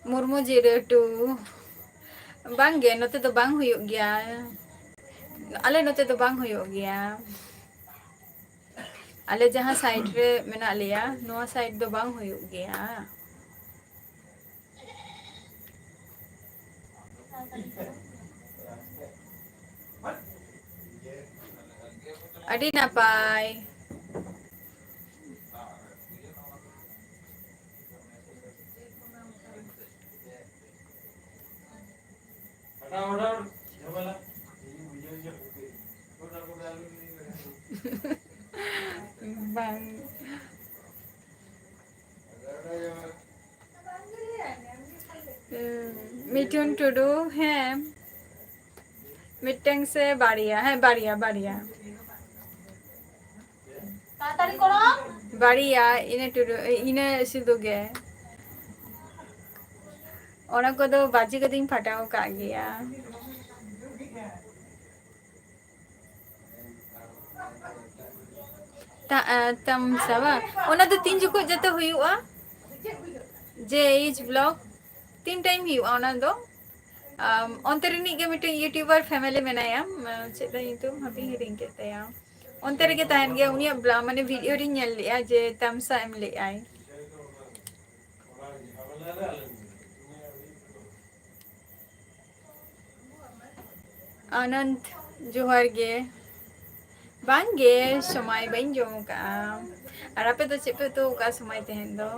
ᱢᱩᱨᱢᱩ ᱡᱤᱨᱟᱹ ᱴᱩ᱾ ᱵᱟᱝᱜᱮ, ᱱᱚᱛᱮ ᱫᱚ ᱵᱟᱝ ᱦᱩᱭᱩᱜ ᱜᱮᱭᱟ᱾ ᱟᱞᱮ ᱱᱚᱛᱮ ᱫᱚ ᱵᱟᱝ ᱦᱩᱭᱩᱜ ᱜᱮᱭᱟ᱾ ᱟᱞᱮ ᱡᱟᱦᱟᱸ side ᱨᱮ ᱢᱮᱱᱟᱜ ᱞᱮᱭᱟ, ᱱᱚᱣᱟ side ᱫᱚ ᱵᱟᱝ ᱦᱩᱭᱩᱜ ᱜᱮᱭᱟ᱾ ᱟᱹᱰᱤ ᱱᱟᱯᱟᱭ᱾ ᱵᱟᱝ᱾ ᱦᱩᱸ, ᱢᱤᱴᱷᱩᱱ ᱴᱩᱰᱩ, ᱦᱮᱸ᱾ ᱢᱤᱫᱴᱟᱝ ᱥᱮ ᱵᱟᱨᱭᱟ? ᱦᱮᱸ, ᱵᱟᱨᱭᱟ, ᱵᱟᱨᱭᱟ᱾ ᱵᱟᱨᱭᱟ, ᱤᱱᱟᱹ ᱴᱩᱰᱩ, ᱤᱱᱟᱹ ᱥᱤᱫᱷᱩ ᱜᱮ᱾ ᱚᱱᱟ ᱠᱚᱫᱚ ᱵᱟᱡᱮ ᱠᱚᱫᱚᱧ ᱯᱷᱟᱴᱟᱣ ᱟᱠᱟᱫ ᱜᱮᱭᱟ᱾ ᱛᱟ-, ᱟ, ᱛᱟᱢᱥᱟ ᱵᱟᱝ? ᱚᱱᱟ ᱫᱚ ᱛᱤᱱ ᱡᱚᱠᱷᱚᱡ ᱡᱟᱛᱮ ᱦᱩᱭᱩᱜᱼᱟ? J H vlog ᱛᱤᱱ time ᱦᱩᱭᱩᱜᱼᱟ ᱚᱱᱟ ᱫᱚ? ᱟᱢ, ᱚᱱᱛᱮ ᱨᱤᱱᱤᱡ ᱜᱮ ᱢᱤᱫᱴᱮᱱ YouTuber family ᱢᱮᱱᱟᱭᱟ, ᱟᱢ, ᱪᱮᱫ ᱛᱟᱭ ᱧᱩᱛᱩᱢ? ᱦᱟᱯᱮᱧ ᱦᱤᱲᱤᱧ ᱠᱮᱫ ᱛᱟᱭᱟ᱾ ᱚᱱᱛᱮ ᱨᱮᱜᱮ ᱛᱟᱦᱮᱱ ᱜᱮᱭᱟ, ᱩᱱᱤᱭᱟᱜ ᱵᱞᱟ-, ᱢᱟᱱᱮ video ᱨᱤᱧ ᱧᱮᱞ ᱞᱮᱜᱼᱟ ᱡᱮ ᱛᱟᱢᱥᱟ ᱮᱢ ᱞᱮᱜᱼᱟᱭ᱾ ᱟᱱᱚᱱᱫ, ᱡᱚᱦᱟᱨ ᱜᱮ᱾ ᱵᱟᱝ ᱜᱮ, ᱥᱚᱢᱟᱭ ᱵᱟᱹᱧ ᱡᱚᱢ ᱟᱠᱟᱫᱼᱟ᱾ ᱟᱨ ᱟᱯᱮ ᱫᱚ ᱪᱮᱫ ᱯᱮ ᱩᱛᱩ ᱟᱠᱟᱫᱼᱟ ᱥᱚᱢᱟᱭ ᱛᱮᱦᱮᱧ ᱫᱚ?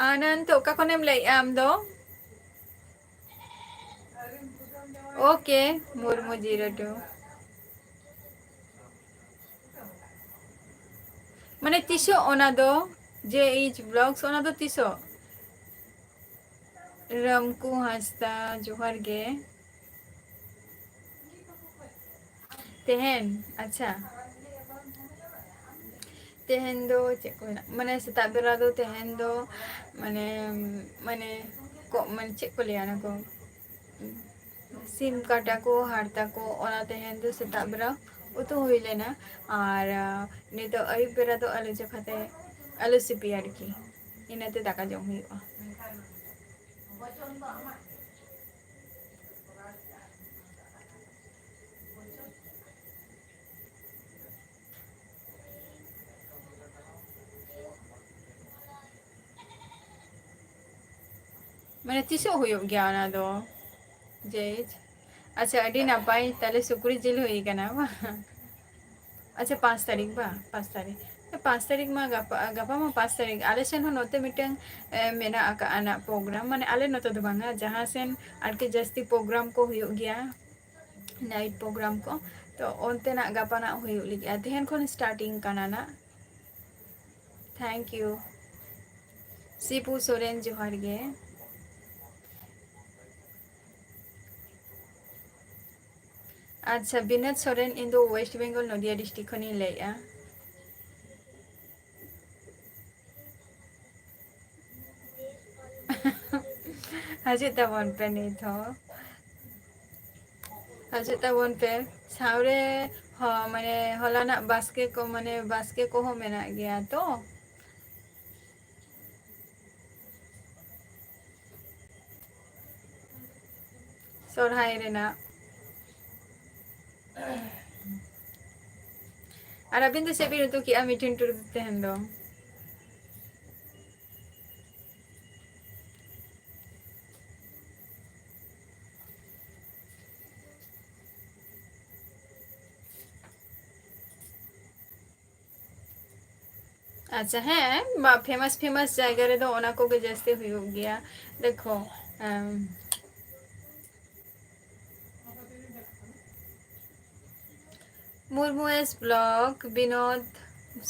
ᱟᱱᱚᱱᱛ, ᱚᱠᱟ ᱠᱷᱚᱱᱮᱢ ᱞᱟᱹᱭᱮᱜᱼᱟ ᱟᱢ ᱫᱚ? Okay, Murmu zero two. ᱢᱟᱱᱮ ᱛᱤᱥᱚᱜ ᱚᱱᱟ ᱫᱚ, ᱡᱮ ᱮᱭᱤᱪ ᱵᱞᱚᱜᱥ, ᱚᱱᱟ ᱫᱚ ᱛᱤᱥᱚᱜ? ᱨᱟᱢᱠᱩ ᱦᱟᱸᱥᱫᱟ, ᱡᱚᱦᱟᱨ ᱜᱮ᱾ ᱛᱮᱦᱮᱧ, ᱟᱪᱪᱷᱟ᱾ ᱛᱮᱦᱮᱧ ᱫᱚ ᱪᱮᱫ ᱠᱚ ᱢᱮᱱᱟ, ᱢᱟᱱᱮ ᱥᱮᱛᱟᱜ ᱵᱮᱲᱟ ᱫᱚ ᱛᱮᱦᱮᱧ ᱫᱚ ᱢᱟᱱᱮ, ᱢᱟᱱᱮ ᱠᱚ, ᱢᱟᱱᱮ ᱪᱮᱫ ᱠᱚ ᱞᱟᱹᱭᱟ ᱚᱱᱟ ᱠᱚ? ᱥᱤᱢ ᱠᱟᱴᱟ ᱠᱚ, ᱦᱟᱨᱛᱟ ᱠᱚ, ᱚᱱᱟ ᱛᱮᱦᱮᱧ ᱫᱚ ᱥᱮᱛᱟᱜ ᱵᱮᱲᱟ ᱩᱛᱩ ᱦᱩᱭ ᱞᱮᱱᱟ᱾ ᱟᱨ, ᱟ, ᱱᱤᱛᱚᱜ ᱟᱹᱭᱩᱵ ᱵᱮᱲᱟ ᱫᱚ ᱟᱹᱞᱩ ᱪᱚᱠᱷᱟ ᱛᱮ, ᱟᱹᱞᱩ ᱥᱤᱯᱤ ᱟᱨᱠᱤ, ᱤᱱᱟᱹᱛᱮ ᱫᱟᱠᱟ ᱡᱚᱢ ᱦᱩᱭᱩᱜᱼᱟ᱾ ᱢᱟᱱᱮ ᱛᱤᱥᱚᱜ ᱦᱩᱭᱩᱜ ᱜᱮᱭᱟ ᱚᱱᱟ ᱫᱚ? ᱡᱮ, ᱟᱪᱪᱷᱟ, ᱟᱹᱰᱤ ᱱᱟᱯᱟᱭ᱾ ᱛᱟᱦᱞᱮ ᱥᱩᱠᱨᱤ ᱡᱤᱞ ᱦᱩᱭ ᱠᱟᱱᱟ ᱵᱟᱝ? ᱟᱪᱪᱷᱟ, ᱯᱟᱸᱪ ᱛᱟᱹᱨᱤᱠᱷ ᱵᱟᱝ? ᱯᱟᱸᱪ ᱛᱟᱹᱨᱤᱠᱷ᱾ ᱯᱟᱸᱪ ᱛᱟᱹᱨᱤᱠᱷ ᱢᱟ ᱜᱟᱯᱟ, ᱜᱟᱯᱟ ᱢᱟ ᱯᱟᱸᱪ ᱛᱟᱹᱨᱤᱠᱷ᱾ ᱟᱞᱮ ᱥᱮᱱ ᱦᱚᱸ ᱱᱚᱛᱮ ᱢᱤᱫᱴᱟᱝ, ᱮ, ᱢᱮᱱᱟᱜ ᱟᱠᱟᱜᱼᱟ ᱱᱟᱜ ᱯᱨᱳᱜᱨᱟᱢ, ᱢᱟᱱᱮ ᱟᱞᱮ ᱱᱚᱛᱮ ᱫᱚ ᱵᱟᱝᱟ, ᱡᱟᱦᱟᱸ ᱥᱮᱱ ᱟᱨᱠᱤ ᱡᱟᱹᱥᱛᱤ ᱯᱨᱳᱜᱨᱟᱢ ᱠᱚ ᱦᱩᱭᱩᱜ ᱜᱮᱭᱟ, ᱱᱟᱭᱤᱴ ᱯᱨᱳᱜᱨᱟᱢ ᱠᱚ, ᱛᱚ ᱚᱱᱛᱮᱱᱟᱜ ᱜᱟᱯᱟ ᱱᱟᱜ ᱦᱩᱭᱩᱜ ᱞᱟᱹᱜᱤᱫᱼᱟ, ᱛᱮᱦᱮᱧ ᱠᱷᱚᱱ ᱥᱴᱟᱨᱴᱤᱝ ᱠᱟᱱᱟ ᱱᱟᱜ᱾ Thank you. ᱥᱤᱵᱩ ᱥᱚᱨᱮᱱ, ᱡᱚᱦᱟᱨ ᱜᱮ᱾ ᱟᱪᱪᱷᱟ, ᱵᱤᱱᱳᱫ ᱥᱚᱨᱮᱱ, ᱤᱧ ᱫᱚ ᱳᱭᱮᱥᱴ ᱵᱮᱝᱜᱚᱞ, ᱱᱚᱫᱤᱭᱟ ᱰᱤᱥᱴᱨᱤᱠᱴ ᱠᱷᱚᱱᱤᱧ ᱞᱟᱹᱭᱮᱫᱼᱟ᱾ ᱦᱤᱡᱩᱜ ᱛᱟᱵᱚᱱ ᱯᱮ ᱱᱤᱛ ᱦᱚᱸ᱾ ᱦᱤᱡᱩᱜ ᱛᱟᱵᱚᱱ ᱯᱮ᱾ ᱥᱟᱶᱨᱮ ᱦᱚ-, ᱢᱟᱱᱮ ᱦᱚᱞᱟᱱᱟᱜ ᱵᱟᱥᱠᱮ ᱠᱚ, ᱢᱟᱱᱮ ᱵᱟᱥᱠᱮ ᱠᱚᱦᱚᱸ ᱢᱮᱱᱟᱜ ᱜᱮᱭᱟ ᱛᱚ᱾ ᱥᱚᱨᱦᱟᱭ ᱨᱮᱱᱟᱜ᱾ ᱟᱨ ᱟᱹᱵᱤᱱ ᱫᱚ ᱪᱮᱫ ᱵᱤᱱ ᱩᱛᱩ ᱠᱮᱜᱼᱟ ᱢᱤᱴᱷᱩᱱ ᱴᱩᱰᱩ ᱫᱚ ᱛᱮᱦᱮᱧ ᱫᱚ? ᱟᱪᱪᱷᱟ, ᱦᱮᱸ, ᱯᱷᱮᱢᱟᱥ ᱯᱷᱮᱢᱟᱥ ᱡᱟᱭᱜᱟ ᱨᱮᱫᱚ ᱚᱱᱟ ᱠᱚᱜᱮ ᱡᱟᱹᱥᱛᱤ ᱦᱩᱭᱩᱜ ᱜᱮᱭᱟ᱾ ᱫᱮᱠᱷᱚ, ᱮᱢ, ᱢᱩᱨᱢᱩ ᱮᱥ ᱵᱞᱚᱜ, ᱵᱤᱱᱳᱫ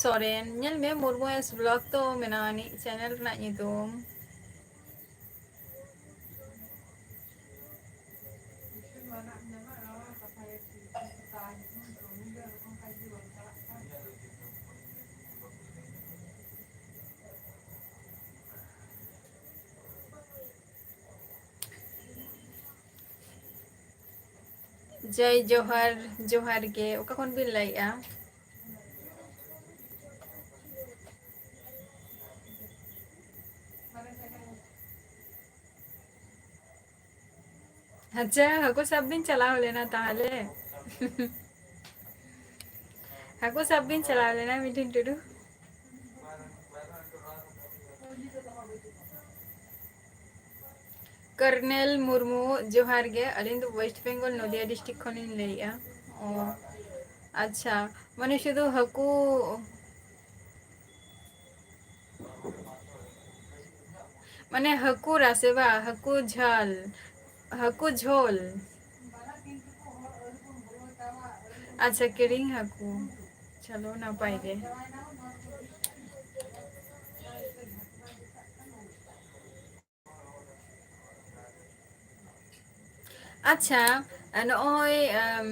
ᱥᱚᱨᱮᱱ, ᱧᱮᱞ ᱢᱮ, ᱢᱩᱨᱢᱩ ᱮᱥ ᱵᱞᱚᱜ ᱛᱚ ᱢᱮᱱᱟᱜᱼᱟ ᱟᱹᱱᱤᱡ ᱪᱮᱱᱮᱞ ᱨᱮᱱᱟᱜ ᱧᱩᱛᱩᱢ᱾ ᱡᱟᱭ ᱡᱚᱦᱟᱨ, ᱡᱚᱦᱟᱨ ᱜᱮ᱾ ᱚᱠᱟ ᱠᱷᱚᱱ ᱵᱤᱱ ᱞᱟᱹᱭᱮᱜᱼᱟ? ᱟᱪᱪᱷᱟ, ᱦᱟᱹᱠᱩ ᱥᱟᱵ ᱵᱤᱱ ᱪᱟᱞᱟᱣ ᱞᱮᱱᱟ ᱛᱟᱦᱞᱮ? ᱦᱟᱹᱠᱩ ᱥᱟᱵ ᱵᱤᱱ ᱪᱟᱞᱟᱣ ᱞᱮᱱᱟ, ᱢᱤᱴᱷᱩᱱ ᱴᱩᱰᱩ? ᱠᱚᱨᱱᱮᱞ ᱢᱩᱨᱢᱩ, ᱡᱚᱦᱟᱨ ᱜᱮ᱾ ᱟᱹᱞᱤᱧ ᱫᱚ ᱳᱭᱮᱥᱴ ᱵᱮᱝᱜᱚᱞ, ᱱᱚᱫᱤᱭᱟ ᱰᱤᱥᱴᱨᱤᱠᱴ ᱠᱷᱚᱱᱤᱧ ᱞᱟᱹᱭᱮᱜᱼᱟ᱾ ᱚ, ᱟᱪᱪᱷᱟ, ᱢᱟᱱᱮ ᱥᱩᱫᱷᱩ ᱦᱟᱹᱠᱩ, ᱢᱟᱱᱮ ᱦᱟᱹᱠᱩ ᱨᱟᱥᱮ ᱵᱟ, ᱦᱟᱹᱠᱩ ᱡᱷᱟᱞ, ᱦᱟᱹᱠᱩ ᱡᱷᱳᱞ᱾ ᱟᱪᱪᱷᱟ, ᱠᱤᱨᱤᱧ ᱦᱟᱹᱠᱩ᱾ ᱪᱚᱞᱚ, ᱱᱟᱯᱟᱭ ᱜᱮ᱾ ᱟᱪᱪᱷᱟ, ᱱᱚᱜᱼᱚᱭ, ᱟᱢ,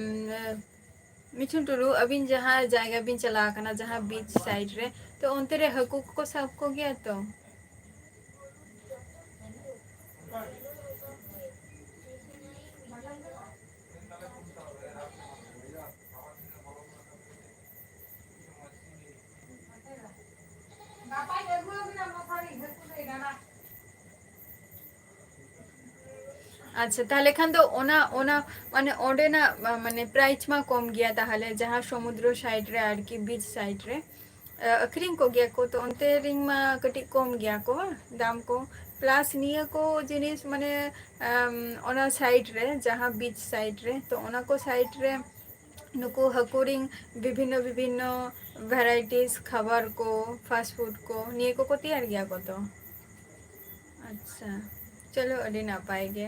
ᱢᱤᱴᱷᱩᱱ ᱴᱩᱰᱩ, ᱟᱹᱵᱤᱱ ᱡᱟᱦᱟᱸ ᱡᱟᱭᱜᱟ ᱵᱤᱱ ᱪᱟᱞᱟᱣ ᱟᱠᱟᱱᱟ, ᱡᱟᱦᱟᱸ beach side ᱨᱮ, ᱛᱚ ᱚᱱᱛᱮ ᱨᱮ ᱦᱟᱹᱠᱩ ᱠᱚᱠᱚ ᱥᱟᱵ ᱠᱚᱜᱮᱭᱟ ᱛᱚ? ᱟᱪᱪᱷᱟ, ᱛᱟᱦᱞᱮ ᱠᱷᱟᱱ ᱫᱚ ᱚᱱᱟ, ᱚᱱᱟ, ᱢᱟᱱᱮ, ᱚᱸᱰᱮᱱᱟᱜ, ᱢᱟ-, ᱢᱟᱱᱮ, price ᱢᱟ ᱠᱚᱢ ᱜᱮᱭᱟ ᱛᱟᱦᱞᱮ, ᱡᱟᱦᱟᱸ ᱥᱚᱢᱩᱫᱨᱚ side ᱨᱮ ᱟᱨᱠᱤ, beach side ᱨᱮ, ᱟ, ᱟᱹᱠᱷᱨᱤᱧ ᱠᱚᱜᱮᱭᱟ ᱠᱚ, ᱛᱚ ᱚᱱᱛᱮ ᱨᱤᱧ ᱢᱟ ᱠᱟᱹᱴᱤᱡ ᱠᱚᱢ ᱜᱮᱭᱟ ᱠᱚ, ᱵᱟᱝ? ᱫᱟᱢ ᱠᱚ, plus ᱱᱤᱭᱟᱹ ᱠᱚ ᱡᱤᱱᱤᱥ, ᱢᱟᱱᱮ, ᱟᱢ, ᱚᱱᱟ side ᱨᱮ, ᱡᱟᱦᱟᱸ beach side ᱨᱮ, ᱛᱚ ᱚᱱᱟ ᱠᱚ side ᱨᱮ ᱱᱩᱠᱩ ᱦᱟᱹᱠᱩ ᱨᱤᱱ ᱵᱤᱵᱷᱤᱱᱱᱚ ᱵᱤᱵᱷᱤᱱᱱᱚ varieties ᱠᱷᱟᱵᱟᱨ ᱠᱚ, fast food ᱠᱚ, ᱱᱤᱭᱟᱹ ᱠᱚᱠᱚ ᱛᱮᱭᱟᱨ ᱜᱮᱭᱟ ᱠᱚ ᱛᱚ? ᱟᱪᱪᱷᱟ, ᱪᱚᱞᱚ, ᱟᱹᱰᱤ ᱱᱟᱯᱟᱭ ᱜᱮ᱾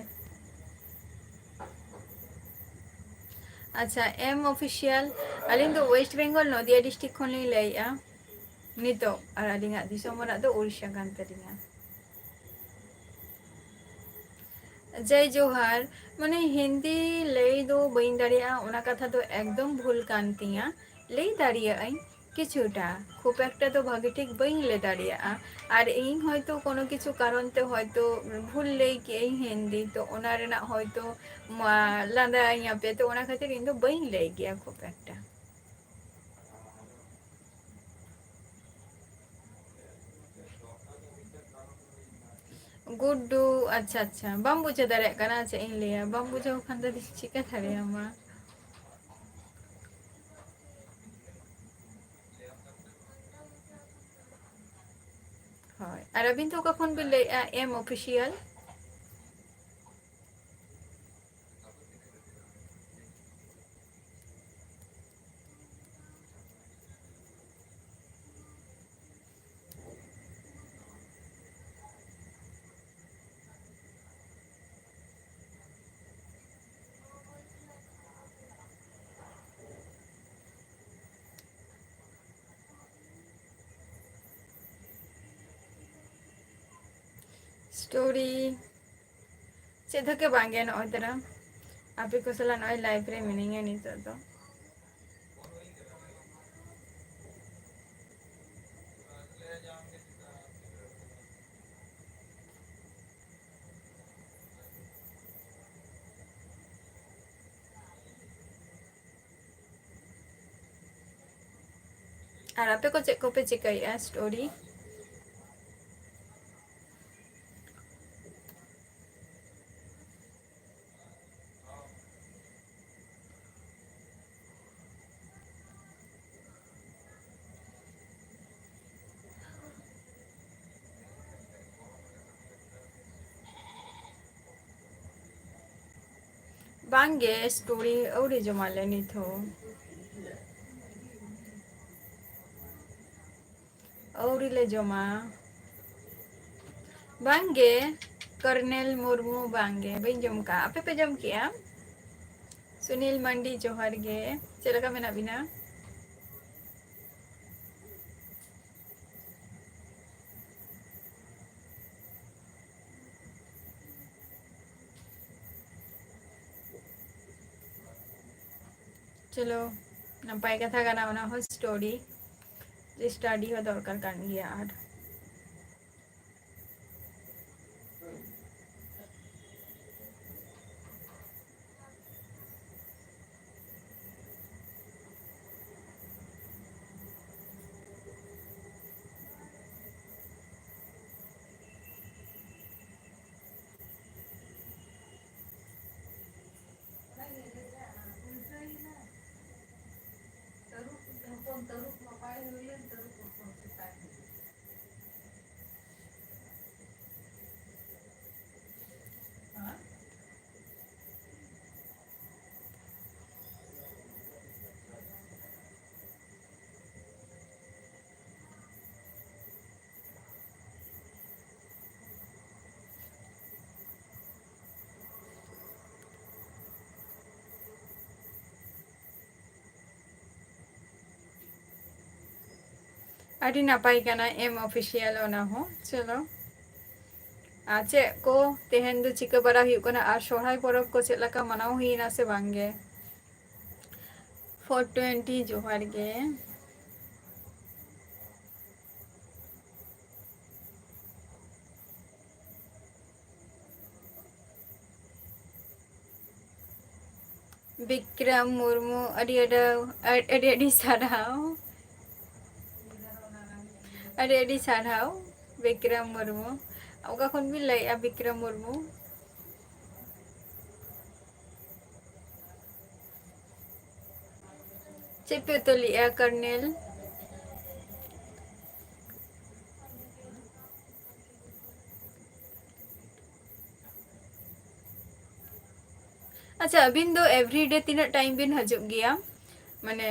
ᱟᱪᱪᱷᱟ, M Official, ᱟᱹᱞᱤᱧ ᱫᱚ West Bengal ᱱᱚᱫᱤᱭᱟ district ᱠᱷᱚᱱ ᱞᱤᱧ ᱞᱟᱹᱭᱮᱫᱼᱟ ᱱᱤᱛᱚᱜ, ᱟᱨ ᱟᱹᱞᱤᱧᱟᱜ ᱫᱤᱥᱚᱢ ᱚᱲᱟᱜ ᱫᱚ ᱩᱲᱤᱥᱥᱟ ᱠᱟᱱ ᱛᱟᱹᱞᱤᱧᱟ᱾ ᱡᱟᱭ ᱡᱚᱦᱟᱨ, ᱢᱟᱱᱮ ᱦᱤᱱᱫᱤ ᱞᱟᱹᱭ ᱫᱚ ᱵᱟᱹᱧ ᱫᱟᱲᱮᱭᱟᱜᱼᱟ, ᱚᱱᱟ ᱠᱟᱛᱷᱟ ᱫᱚ ᱮᱠᱫᱚᱢ ᱵᱷᱩᱞ ᱠᱟᱱ ᱛᱤᱧᱟ᱾ ᱞᱟᱹᱭ ᱫᱟᱲᱮᱭᱟᱜ ᱟᱹᱧ ᱠᱤᱪᱷᱩᱴᱟ, ᱠᱷᱩᱵ ᱮᱠᱴᱟ ᱫᱚ ᱵᱷᱟᱜᱮ ᱴᱷᱤᱠ ᱵᱟᱹᱧ ᱞᱟᱹᱭ ᱫᱟᱲᱮᱭᱟᱜᱼᱟ᱾ ᱟᱨ ᱤᱧ ᱦᱚᱭᱛᱳ ᱠᱳᱱᱳ ᱠᱤᱪᱷᱩ ᱠᱟᱨᱚᱱ ᱛᱮ ᱦᱚᱭᱛᱳ ᱵᱷᱩᱞ ᱞᱟᱹᱭ ᱠᱮᱜ ᱟᱹᱧ ᱦᱤᱱᱫᱤ, ᱛᱚ ᱚᱱᱟ ᱨᱮᱱᱟᱜ ᱦᱚᱭᱛᱳ ᱢᱟ-, ᱞᱟᱸᱫᱟᱭᱤᱧ ᱟᱯᱮ, ᱛᱚ ᱚᱱᱟ ᱠᱷᱟᱹᱛᱤᱨ ᱤᱧ ᱫᱚ ᱵᱟᱹᱧ ᱞᱟᱹᱭ ᱜᱮᱭᱟ ᱠᱷᱩᱵ ᱮᱠᱴᱟ᱾ ᱜᱩᱰᱰᱩ, ᱟᱪᱪᱷᱟ, ᱟᱪᱪᱷᱟ, ᱵᱟᱢ ᱵᱩᱡᱷᱟᱹᱣ ᱫᱟᱲᱮᱭᱟᱜ ᱠᱟᱱᱟ, ᱪᱮᱫ ᱤᱧ ᱞᱟᱹᱭᱟ, ᱵᱟᱢ ᱵᱩᱡᱷᱟᱹᱣ ᱠᱷᱟᱱ ᱫᱚ ᱪᱤᱠᱟᱹ ᱫᱟᱲᱮᱭᱟᱢᱟ? ᱦᱳᱭ, ᱟᱨ ᱟᱹᱵᱤᱱ ᱫᱚ ᱚᱠᱟ ᱠᱷᱚᱱ ᱵᱤᱱ ᱞᱟᱹᱭᱮᱫᱼᱟ? M Official᱾ Story ᱪᱮᱫ ᱦᱚᱸ ᱜᱮ ᱵᱟᱝ ᱜᱮ, ᱱᱚᱜᱼᱚᱭ ᱛᱟᱨᱟ ᱟᱯᱮ ᱠᱚ ᱥᱟᱞᱟᱜ ᱱᱚᱜᱼᱚᱭ live ᱨᱮ ᱢᱤᱱᱟᱹᱧᱟ ᱱᱤᱛᱚᱜ ᱫᱚ᱾ ᱟᱨ ᱟᱯᱮ ᱠᱚ ᱪᱮᱫ ᱠᱚᱯᱮ ᱪᱤᱠᱟᱹᱭᱮᱫᱼᱟ? Story᱾ ᱵᱟᱝᱜᱮ, ᱥᱴᱳᱨᱤ ᱟᱹᱣᱨᱤ ᱡᱚᱢᱟᱞᱮ ᱱᱤᱛ ᱦᱚᱸ᱾ ᱟᱹᱣᱨᱤ ᱞᱮ ᱡᱚᱢᱟ᱾ ᱵᱟᱝᱜᱮ, ᱠᱚᱨᱱᱮᱞ ᱢᱩᱨᱢᱩ, ᱵᱟᱝᱜᱮ, ᱵᱟᱹᱧ ᱡᱚᱢ ᱠᱟᱜᱼᱟ᱾ ᱟᱯᱮ ᱯᱮ ᱡᱚᱢ ᱠᱮᱜᱼᱟ? ᱥᱩᱱᱤᱞ ᱢᱟᱱᱰᱤ, ᱡᱚᱦᱟᱨ ᱜᱮ᱾ ᱪᱮᱫ ᱞᱮᱠᱟ ᱢᱮᱱᱟᱜ ᱵᱤᱱᱟ? ᱪᱚᱞᱚ, ᱱᱟᱯᱟᱭ ᱠᱟᱛᱷᱟ ᱠᱟᱱᱟ ᱚᱱᱟ ᱦᱚᱸ ᱥᱴᱳᱨᱤ᱾ ᱥᱴᱟᱰᱤ ᱦᱚᱸ ᱫᱚᱨᱠᱟᱨ ᱠᱟᱱ ᱜᱮᱭᱟ᱾ ᱟᱨ ᱟᱹᱰᱤ ᱱᱟᱯᱟᱭ ᱠᱟᱱᱟ ᱮᱢ ᱚᱯᱷᱤᱥᱤᱭᱟᱞ ᱚᱱᱟ ᱦᱚᱸ᱾ ᱪᱚᱞᱚ, ᱟᱨ ᱪᱮᱫ ᱠᱚ ᱛᱮᱦᱮᱧ ᱫᱚ ᱪᱤᱠᱟᱹ ᱵᱟᱲᱟ ᱦᱩᱭᱩᱜ ᱠᱟᱱᱟ, ᱟᱨ ᱥᱚᱨᱦᱟᱭ ᱯᱚᱨᱚᱵᱽ ᱠᱚ ᱪᱮᱫ ᱞᱮᱠᱟ ᱢᱟᱱᱟᱣ ᱦᱩᱭᱱᱟ ᱥᱮ ᱵᱟᱝ ᱜᱮ? ᱯᱷᱳᱨ ᱴᱩᱭᱮᱱᱴᱤ, ᱡᱚᱦᱟᱨ ᱜᱮ᱾ ᱵᱤᱠᱨᱚᱢ ᱢᱩᱨᱢᱩ, ᱟᱹᱰᱤ ᱟᱹᱰᱤ, ᱟᱹᱰᱤ ᱟᱹᱰᱤ ᱥᱟᱨᱦᱟᱣ᱾ ᱟᱹᱰᱤ ᱟᱹᱰᱤ ᱥᱟᱨᱦᱟᱣ ᱵᱤᱠᱨᱚᱢ ᱢᱩᱨᱢᱩ᱾ ᱚᱠᱟ ᱠᱷᱚᱱ ᱵᱤᱱ ᱞᱟᱹᱭᱮᱫᱼᱟ ᱵᱤᱠᱨᱚᱢ ᱢᱩᱨᱢᱩ? ᱪᱮᱫ ᱯᱮ ᱩᱛᱩ ᱞᱮᱫᱼᱟ ᱠᱚᱨᱱᱮᱞ? ᱟᱪᱪᱷᱟ, ᱟᱹᱵᱤᱱ ᱫᱚ everyday ᱛᱤᱱᱟᱹᱜ time ᱵᱤᱱ ᱦᱤᱡᱩᱜ ᱜᱮᱭᱟ? ᱢᱟᱱᱮ,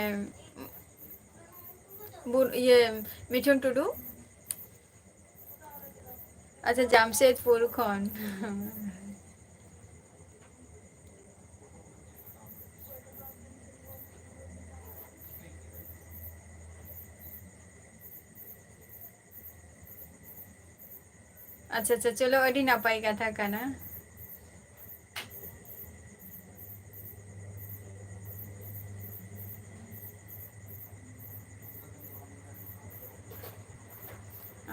ᱵᱩ-, ᱤᱭᱟᱹ, ᱢᱤᱴᱷᱩᱱ ᱴᱩᱰᱩ? ᱟᱪᱪᱷᱟ, ᱡᱟᱢᱥᱮᱫᱽᱯᱩᱨ ᱠᱷᱚᱱ᱾ ᱟᱪᱪᱷᱟ, ᱟᱪᱪᱷᱟ, ᱪᱚᱞᱚ, ᱟᱹᱰᱤ ᱱᱟᱯᱟᱭ ᱠᱟᱛᱷᱟ ᱠᱟᱱᱟ᱾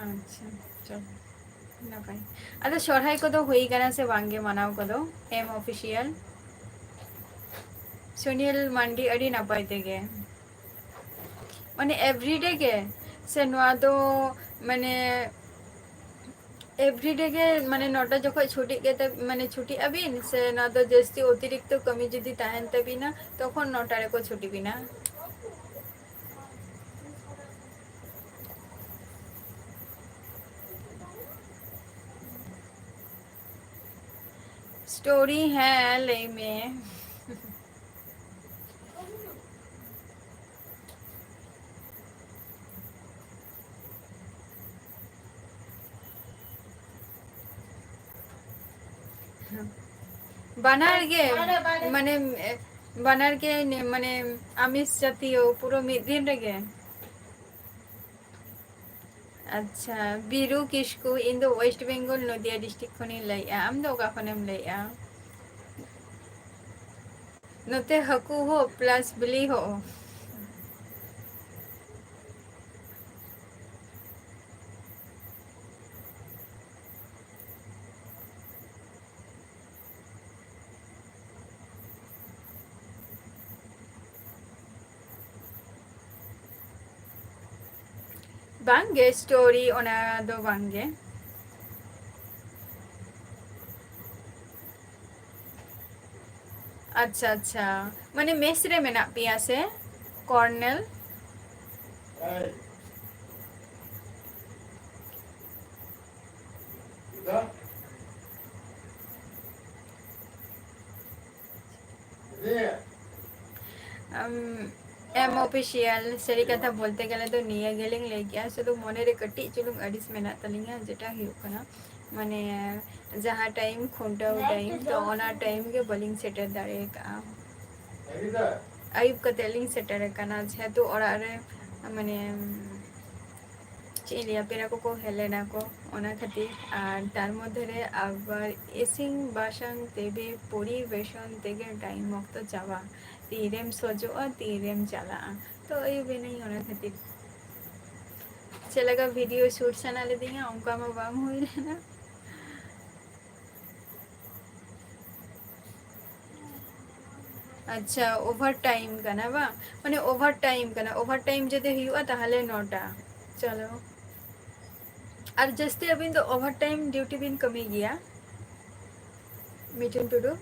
ᱟᱪᱪᱷᱟ, ᱪᱚᱞᱚ, ᱱᱟᱯᱟᱭ᱾ ᱟᱫᱚ ᱥᱚᱨᱦᱟᱭ ᱠᱚᱫᱚ ᱦᱩᱭ ᱠᱟᱱᱟ ᱥᱮ ᱵᱟᱝ ᱜᱮ ᱢᱟᱱᱟᱣ ᱠᱚᱫᱚ? M Official, ᱥᱩᱱᱤᱞ ᱢᱟᱱᱰᱤ, ᱟᱹᱰᱤ ᱱᱟᱯᱟᱭ ᱛᱮᱜᱮ᱾ ᱢᱟᱱᱮ everyday ᱜᱮ ᱥᱮ ᱱᱚᱣᱟ ᱫᱚ, ᱢᱟᱱᱮ everyday ᱜᱮ, ᱢᱟᱱᱮ ᱱᱚᱴᱟ ᱡᱚᱠᱷᱚᱡ ᱪᱷᱩᱴᱤᱜ ᱜᱮ ᱛᱟ-, ᱢᱟᱱᱮ ᱪᱷᱩᱴᱤᱜ ᱟᱵᱤᱱ ᱥᱮ ᱱᱚᱣᱟ ᱫᱚ ᱡᱟᱹᱥᱛᱤ ᱚᱛᱤᱨᱤᱠᱛᱚ ᱠᱟᱹᱢᱤ ᱡᱩᱫᱤ ᱛᱟᱦᱮᱱ ᱛᱟᱵᱤᱱᱟ ᱛᱚᱠᱷᱚᱱ ᱱᱚᱴᱟ ᱨᱮᱠᱚ ᱪᱷᱩᱴᱤ ᱵᱤᱱᱟ? Story, ᱦᱮᱸ, ᱞᱟᱹᱭ ᱢᱮ᱾ ᱵᱟᱱᱟᱨ ᱜᱮ, ᱢᱟᱱᱮ, ᱵᱟᱱᱟᱨ ᱜᱮ, ᱢᱟᱱᱮ, ᱟᱢᱤᱥ ᱡᱟᱛᱤᱭᱚ, ᱯᱩᱨᱟᱹ ᱢᱤᱫ ᱫᱤᱱ ᱨᱮᱜᱮ᱾ ᱟᱪᱪᱷᱟ, ᱵᱤᱨᱩ ᱠᱤᱥᱠᱩ, ᱤᱧ ᱫᱚ West Bengal, ᱱᱚᱫᱤᱭᱟ district ᱠᱷᱚᱱᱤᱧ ᱞᱟᱹᱭᱮᱜᱼᱟ᱾ ᱟᱢ ᱫᱚ ᱚᱠᱟ ᱠᱷᱚᱱᱮᱢ ᱞᱟᱹᱭᱮᱜᱼᱟ? ᱱᱚᱛᱮ ᱦᱟᱹᱠᱩ ᱦᱚᱸ plus ᱵᱤᱞᱤ ᱦᱚᱸ᱾ ᱵᱟᱝᱜᱮ, story ᱚᱱᱟ ᱫᱚ ᱵᱟᱝᱜᱮ᱾ ᱟᱪᱪᱷᱟ, ᱟᱪᱪᱷᱟ, ᱢᱟᱱᱮ ᱢᱮᱥ ᱨᱮ ᱢᱮᱱᱟᱜ ᱯᱮᱭᱟ ᱥᱮ? ᱠᱚᱨᱱᱮᱞ᱾ ᱮᱢ ᱚᱯᱷᱤᱥᱤᱭᱟᱞ, ᱥᱟᱹᱨᱤ ᱠᱟᱛᱷᱟ ᱵᱚᱞᱛᱮ ᱜᱮᱞᱮ ᱫᱚ ᱱᱤᱭᱟᱹ ᱜᱮᱞᱤᱧ ᱞᱟᱹᱭ ᱠᱮᱜᱼᱟ, ᱥᱩᱫᱷᱩ ᱢᱚᱱᱮ ᱨᱮ ᱠᱟᱹᱴᱤᱡ ᱪᱩᱞᱩᱝ ᱟᱹᱲᱤᱥ ᱢᱮᱱᱟᱜ ᱛᱟᱹᱞᱤᱧᱟ, ᱡᱮᱴᱟ ᱦᱩᱭᱩᱜ ᱠᱟᱱᱟ, ᱢᱟᱱᱮ, ᱡᱟᱦᱟᱸ ᱴᱟᱭᱤᱢ ᱠᱷᱩᱱᱴᱟᱹᱣ ᱴᱟᱭᱤᱢ, ᱛᱚ ᱚᱱᱟ ᱴᱟᱭᱤᱢ ᱜᱮ ᱵᱟᱹᱞᱤᱧ ᱥᱮᱴᱮᱨ ᱫᱟᱲᱮ ᱟᱠᱟᱫᱼᱟ᱾ ᱟᱹᱭᱩᱵ ᱠᱟᱛᱮᱫ ᱞᱤᱧ ᱥᱮᱴᱮᱨ ᱟᱠᱟᱱᱟ, ᱡᱮᱦᱮᱛᱩ ᱚᱲᱟᱜ ᱨᱮ, ᱢᱟᱱᱮ, ᱪᱮᱫ ᱤᱧ ᱞᱟᱹᱭᱟ, ᱯᱮᱲᱟ ᱠᱚᱠᱚ ᱦᱮᱡ ᱞᱮᱱᱟ ᱠᱚ, ᱚᱱᱟ ᱠᱷᱟᱹᱛᱤᱨ᱾ ᱟᱨ ᱛᱟᱨ ᱢᱚᱫᱽᱫᱷᱮ ᱨᱮ ᱟᱵᱟᱨ ᱤᱥᱤᱱ ᱵᱟᱥᱟᱝ ᱛᱮᱜᱮ, ᱯᱚᱨᱤᱵᱮᱥᱚᱱ ᱛᱮᱜᱮ ᱴᱟᱭᱤᱢ ᱚᱠᱛᱚ ᱪᱟᱵᱟ᱾ ᱛᱤᱨᱮᱢ ᱥᱚᱡᱚᱜᱼᱟ, ᱛᱤᱨᱮᱢ ᱪᱟᱞᱟᱜᱼᱟ, ᱛᱚ ᱟᱹᱭᱩᱵ ᱮᱱᱟᱹᱧ ᱚᱱᱟ ᱠᱷᱟᱹᱛᱤᱨ᱾ ᱪᱮᱫ ᱞᱮᱠᱟ ᱵᱷᱤᱰᱤᱭᱳ ᱥᱩᱴ ᱥᱟᱱᱟ ᱞᱤᱫᱤᱧᱟ, ᱚᱱᱠᱟ ᱢᱟ ᱵᱟᱝ ᱦᱩᱭ ᱞᱮᱱᱟ᱾ ᱟᱪᱪᱷᱟ, ᱳᱵᱷᱟᱨ ᱴᱟᱭᱤᱢ ᱠᱟᱱᱟ ᱵᱟᱝ? ᱢᱟᱱᱮ ᱳᱵᱷᱟᱨ ᱴᱟᱭᱤᱢ ᱠᱟᱱᱟ, ᱳᱵᱷᱟᱨ ᱴᱟᱭᱤᱢ ᱡᱩᱫᱤ ᱦᱩᱭᱩᱜᱼᱟ ᱛᱟᱦᱚᱞᱮ ᱱᱚᱴᱟ᱾ ᱪᱚᱞᱚ, ᱟᱨ ᱡᱟᱹᱥᱛᱤ ᱟᱹᱵᱤᱱ ᱫᱚ ᱳᱵᱷᱟᱨ ᱴᱟᱭᱤᱢ ᱰᱤᱭᱩᱴᱤ ᱵᱤᱱ ᱠᱟᱹᱢᱤ ᱜᱮᱭᱟ, ᱢᱤᱴᱷᱩᱱ ᱴᱩᱰᱩ?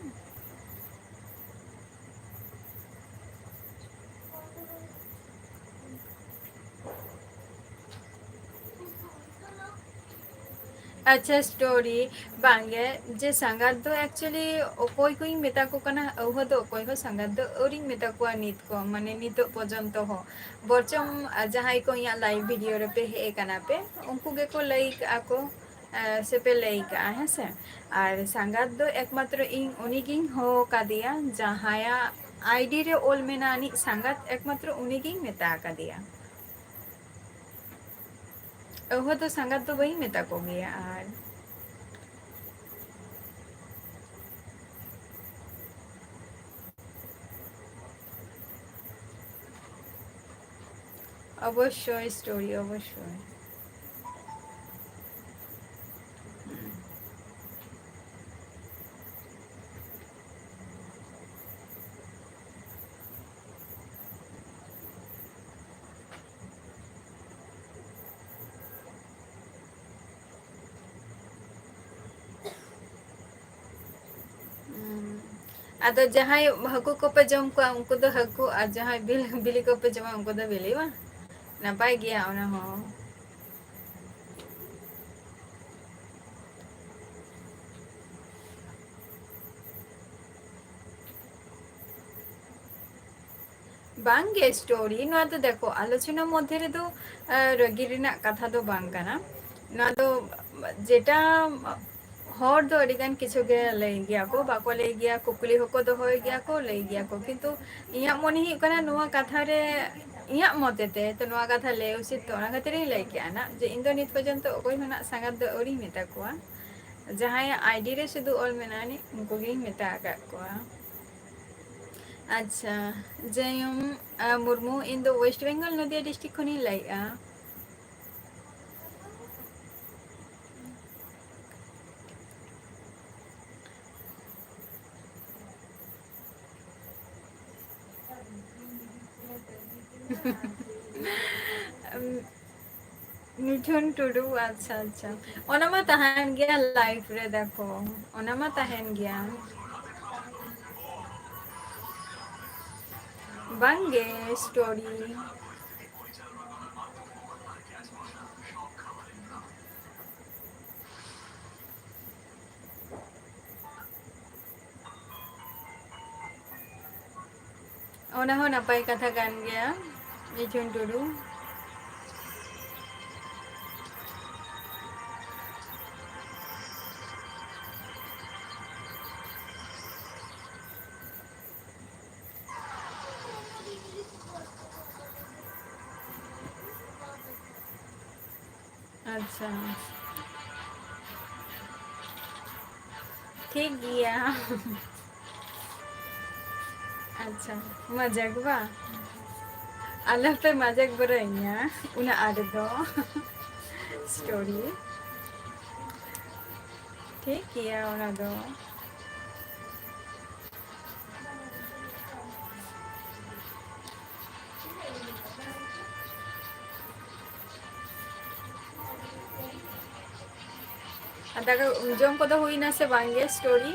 ᱟᱪᱪᱷᱟ, ᱥᱴᱳᱨᱤ ᱵᱟᱝᱜᱮ, ᱡᱮ ᱥᱟᱸᱜᱟᱛ ᱫᱚ actually ᱚᱠᱚᱭ ᱠᱚᱧ ᱢᱮᱛᱟ ᱠᱚ ᱠᱟᱱᱟ, ᱟᱹᱣᱦᱟᱹ ᱫᱚ ᱚᱠᱚᱭ ᱦᱚᱸ ᱥᱟᱸᱜᱟᱛ ᱫᱚ ᱟᱹᱣᱨᱤᱧ ᱢᱮᱛᱟ ᱠᱚᱣᱟ ᱱᱤᱛ ᱠᱚ, ᱢᱟᱱᱮ ᱱᱤᱛᱚᱜ ᱯᱚᱨᱡᱚᱱᱛᱚ ᱦᱚᱸ᱾ ᱵᱚᱨᱪᱚᱝ ᱡᱟᱦᱟᱸᱭ ᱠᱚ ᱤᱧᱟᱹᱜ ᱞᱟᱭᱤᱵᱷ ᱵᱷᱤᱰᱤᱭᱳ ᱨᱮᱯᱮ ᱦᱮᱡ ᱟᱠᱟᱱᱟ ᱯᱮ, ᱩᱱᱠᱩ ᱜᱮᱠᱚ ᱞᱟᱹᱭ ᱠᱟᱜᱼᱟ ᱠᱚ, ᱮ, ᱥᱮᱯᱮ ᱞᱟᱹᱭ ᱠᱟᱜᱼᱟ, ᱦᱮᱸ ᱥᱮ? ᱟᱨ ᱥᱟᱸᱜᱟᱛ ᱫᱚ ᱮᱠᱢᱟᱛᱨᱚ ᱤᱧ ᱩᱱᱤᱜᱤᱧ ᱦᱚᱦᱚ ᱠᱟᱫᱮᱭᱟ, ᱡᱟᱦᱟᱸᱭᱟᱜ ᱟᱭᱰᱤ ᱨᱮ ᱚᱞ ᱢᱮᱱᱟᱜ ᱟᱹᱱᱤᱡ ᱥᱟᱸᱜᱟᱛ, ᱮᱠᱢᱟᱛᱨᱚ ᱩᱱᱤᱜᱤᱧ ᱢᱮᱛᱟ ᱟᱠᱟᱫᱮᱭᱟ᱾ ᱟᱹᱣᱦᱟᱹ ᱫᱚ ᱥᱟᱸᱜᱟᱛ ᱫᱚ ᱵᱟᱹᱧ ᱢᱮᱛᱟ ᱠᱚᱜᱮᱭᱟ᱾ ᱟᱨ ᱚᱵᱚᱥᱥᱳᱭ ᱥᱴᱳᱨᱤ, ᱚᱵᱚᱥᱥᱳᱭ᱾ ᱦᱩᱸ᱾ ᱟᱫᱚ ᱡᱟᱦᱟᱸᱭ ᱦᱟᱹᱠᱩ ᱠᱚᱯᱮ ᱡᱚᱢ ᱠᱚᱣᱟ, ᱩᱱᱠᱩ ᱫᱚ ᱦᱟᱹᱠᱩ, ᱟᱨ ᱡᱟᱦᱟᱸᱭ ᱵᱤᱞ-, ᱵᱤᱞᱤ ᱠᱚᱯᱮ ᱡᱚᱢᱟ, ᱩᱱᱠᱩ ᱫᱚ ᱵᱤᱞᱤ, ᱵᱟᱝ? ᱱᱟᱯᱟᱭ ᱜᱮᱭᱟ ᱚᱱᱟ ᱦᱚᱸ᱾ ᱵᱟᱝᱜᱮ, ᱥᱴᱳᱨᱤ ᱱᱚᱣᱟ ᱫᱚ ᱫᱮᱠᱷᱚ, ᱟᱞᱳᱪᱚᱱᱟ ᱢᱚᱫᱽᱫᱷᱮ ᱨᱮᱫᱚ, ᱟᱸ, ᱨᱟᱹᱜᱤ ᱨᱮᱱᱟᱜ ᱠᱟᱛᱷᱟ ᱫᱚ ᱵᱟᱝ ᱠᱟᱱᱟ᱾ ᱱᱚᱣᱟ ᱫᱚ ᱡᱮᱴᱟ ᱦᱚᱲ ᱫᱚ ᱟᱹᱰᱤ ᱜᱟᱱ ᱠᱤᱪᱷᱩ ᱜᱮ ᱞᱟᱹᱭ ᱜᱮᱭᱟ ᱠᱚ, ᱵᱟᱠᱚ ᱞᱟᱹᱭ ᱜᱮᱭᱟ, ᱠᱩᱠᱞᱤ ᱦᱚᱸᱠᱚ ᱫᱚᱦᱚᱭ ᱜᱮᱭᱟ ᱠᱚ, ᱞᱟᱹᱭ ᱜᱮᱭᱟ ᱠᱚ, ᱠᱤᱱᱛᱩ ᱤᱧᱟᱹᱜ ᱢᱚᱱᱮ ᱦᱩᱭᱩᱜ ᱠᱟᱱᱟ ᱱᱚᱣᱟ ᱠᱟᱛᱷᱟ ᱨᱮ, ᱤᱧᱟᱹᱜ ᱢᱚᱛᱮ ᱛᱮ ᱛᱚ ᱱᱚᱣᱟ ᱠᱟᱛᱷᱟ ᱞᱟᱹᱭ ᱩᱪᱤᱛ, ᱛᱚ ᱚᱱᱟ ᱠᱷᱟᱹᱛᱤᱨ ᱤᱧ ᱞᱟᱹᱭ ᱠᱮᱜᱼᱟ ᱱᱟ ᱡᱮ ᱤᱧ ᱫᱚ ᱱᱤᱛ ᱯᱚᱨᱡᱚᱱᱛᱚ ᱚᱠᱚᱭ ᱦᱚᱸ ᱱᱟᱜ ᱥᱟᱸᱜᱟᱛ ᱫᱚ ᱟᱹᱣᱨᱤᱧ ᱢᱮᱛᱟ ᱠᱚᱣᱟ, ᱡᱟᱦᱟᱸᱭᱟᱜ ᱟᱭᱰᱤ ᱨᱮ ᱥᱩᱫᱷᱩ ᱚᱞ ᱢᱮᱱᱟᱜᱼᱟ ᱱᱤᱡ ᱩᱱᱠᱩ ᱜᱤᱧ ᱢᱮᱛᱟ ᱟᱠᱟᱫ ᱠᱚᱣᱟ᱾ ᱟᱪᱪᱷᱟ, ᱡᱟᱭᱩᱢ, ᱟᱸ, ᱢᱩᱨᱢᱩ, ᱤᱧ ᱫᱚ ᱳᱭᱮᱥᱴ ᱵᱮᱝᱜᱚᱞ ᱱᱚᱫᱤᱭᱟ ᱰᱤᱥᱴᱨᱤᱠᱴ ᱠᱷᱚᱱᱤᱧ ᱞᱟᱹᱭᱮᱫᱼᱟ᱾ ᱩᱢ, ᱢᱤᱴᱷᱩᱱ ᱴᱩᱰᱩ, ᱟᱪᱪᱷᱟ, ᱟᱪᱪᱷᱟ᱾ ᱚᱱᱟ ᱢᱟ ᱛᱟᱦᱮᱱ ᱜᱮᱭᱟ ᱞᱟᱭᱤᱯᱷ ᱨᱮ, ᱫᱮᱠᱷᱚ, ᱚᱱᱟ ᱢᱟ ᱛᱟᱦᱮᱱ ᱜᱮᱭᱟ᱾ ᱵᱟᱝᱜᱮ, ᱥᱴᱳᱨᱤ᱾ ᱚᱱᱟ ᱦᱚᱸ ᱱᱟᱯᱟᱭ ᱠᱟᱛᱷᱟ ᱠᱟᱱ ᱜᱮᱭᱟ, ᱢᱤᱴᱷᱩᱱ ᱴᱩᱰᱩ᱾ ᱟᱪᱪᱷᱟ, ᱴᱷᱤᱠ ᱜᱮᱭᱟ᱾ ᱟᱪᱪᱷᱟ, ᱢᱟᱡᱟᱠ ᱵᱟ? ᱟᱞᱚᱯᱮ ᱢᱟᱡᱟᱠ ᱵᱟᱲᱟᱭᱤᱧᱟ ᱩᱱᱟᱹᱜ ᱟᱸᱴ ᱫᱚ᱾ ᱥᱴᱳᱨᱤ ᱴᱷᱤᱠ ᱜᱮᱭᱟ ᱚᱱᱟ ᱫᱚ᱾ ᱟᱨ ᱫᱟᱠᱟ ᱡᱚᱢ ᱠᱚᱫᱚ ᱦᱩᱭᱱᱟ ᱥᱮ ᱵᱟᱝ ᱜᱮ, ᱥᱴᱳᱨᱤ?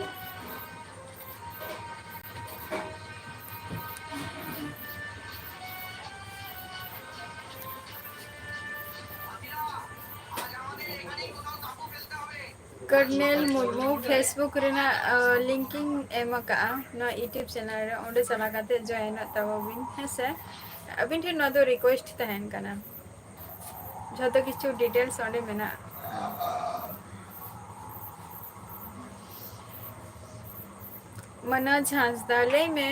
ᱠᱚᱨᱱᱮᱞ ᱢᱩᱨᱢᱩ Facebook ᱨᱮᱱᱟᱜ, ᱟᱸ, link ᱤᱧ ᱮᱢ ᱟᱠᱟᱜᱼᱟ ᱱᱚᱣᱟ YouTube channel ᱨᱮ, ᱚᱸᱰᱮ ᱪᱟᱞᱟᱣ ᱠᱟᱛᱮ join ᱚᱜ ᱛᱟᱵᱚ ᱵᱤᱱ, ᱦᱮᱸ ᱥᱮ? ᱟᱹᱵᱤᱱ ᱴᱷᱮᱱ ᱱᱚᱣᱟ ᱫᱚ request ᱛᱟᱦᱮᱱ ᱠᱟᱱᱟ, ᱡᱷᱚᱛᱚ ᱠᱤᱪᱷᱩ details ᱚᱸᱰᱮ ᱢᱮᱱᱟᱜᱼᱟ᱾ ᱢᱟᱱᱟᱡᱽ ᱦᱟᱸᱥᱫᱟ, ᱞᱟᱹᱭ ᱢᱮ᱾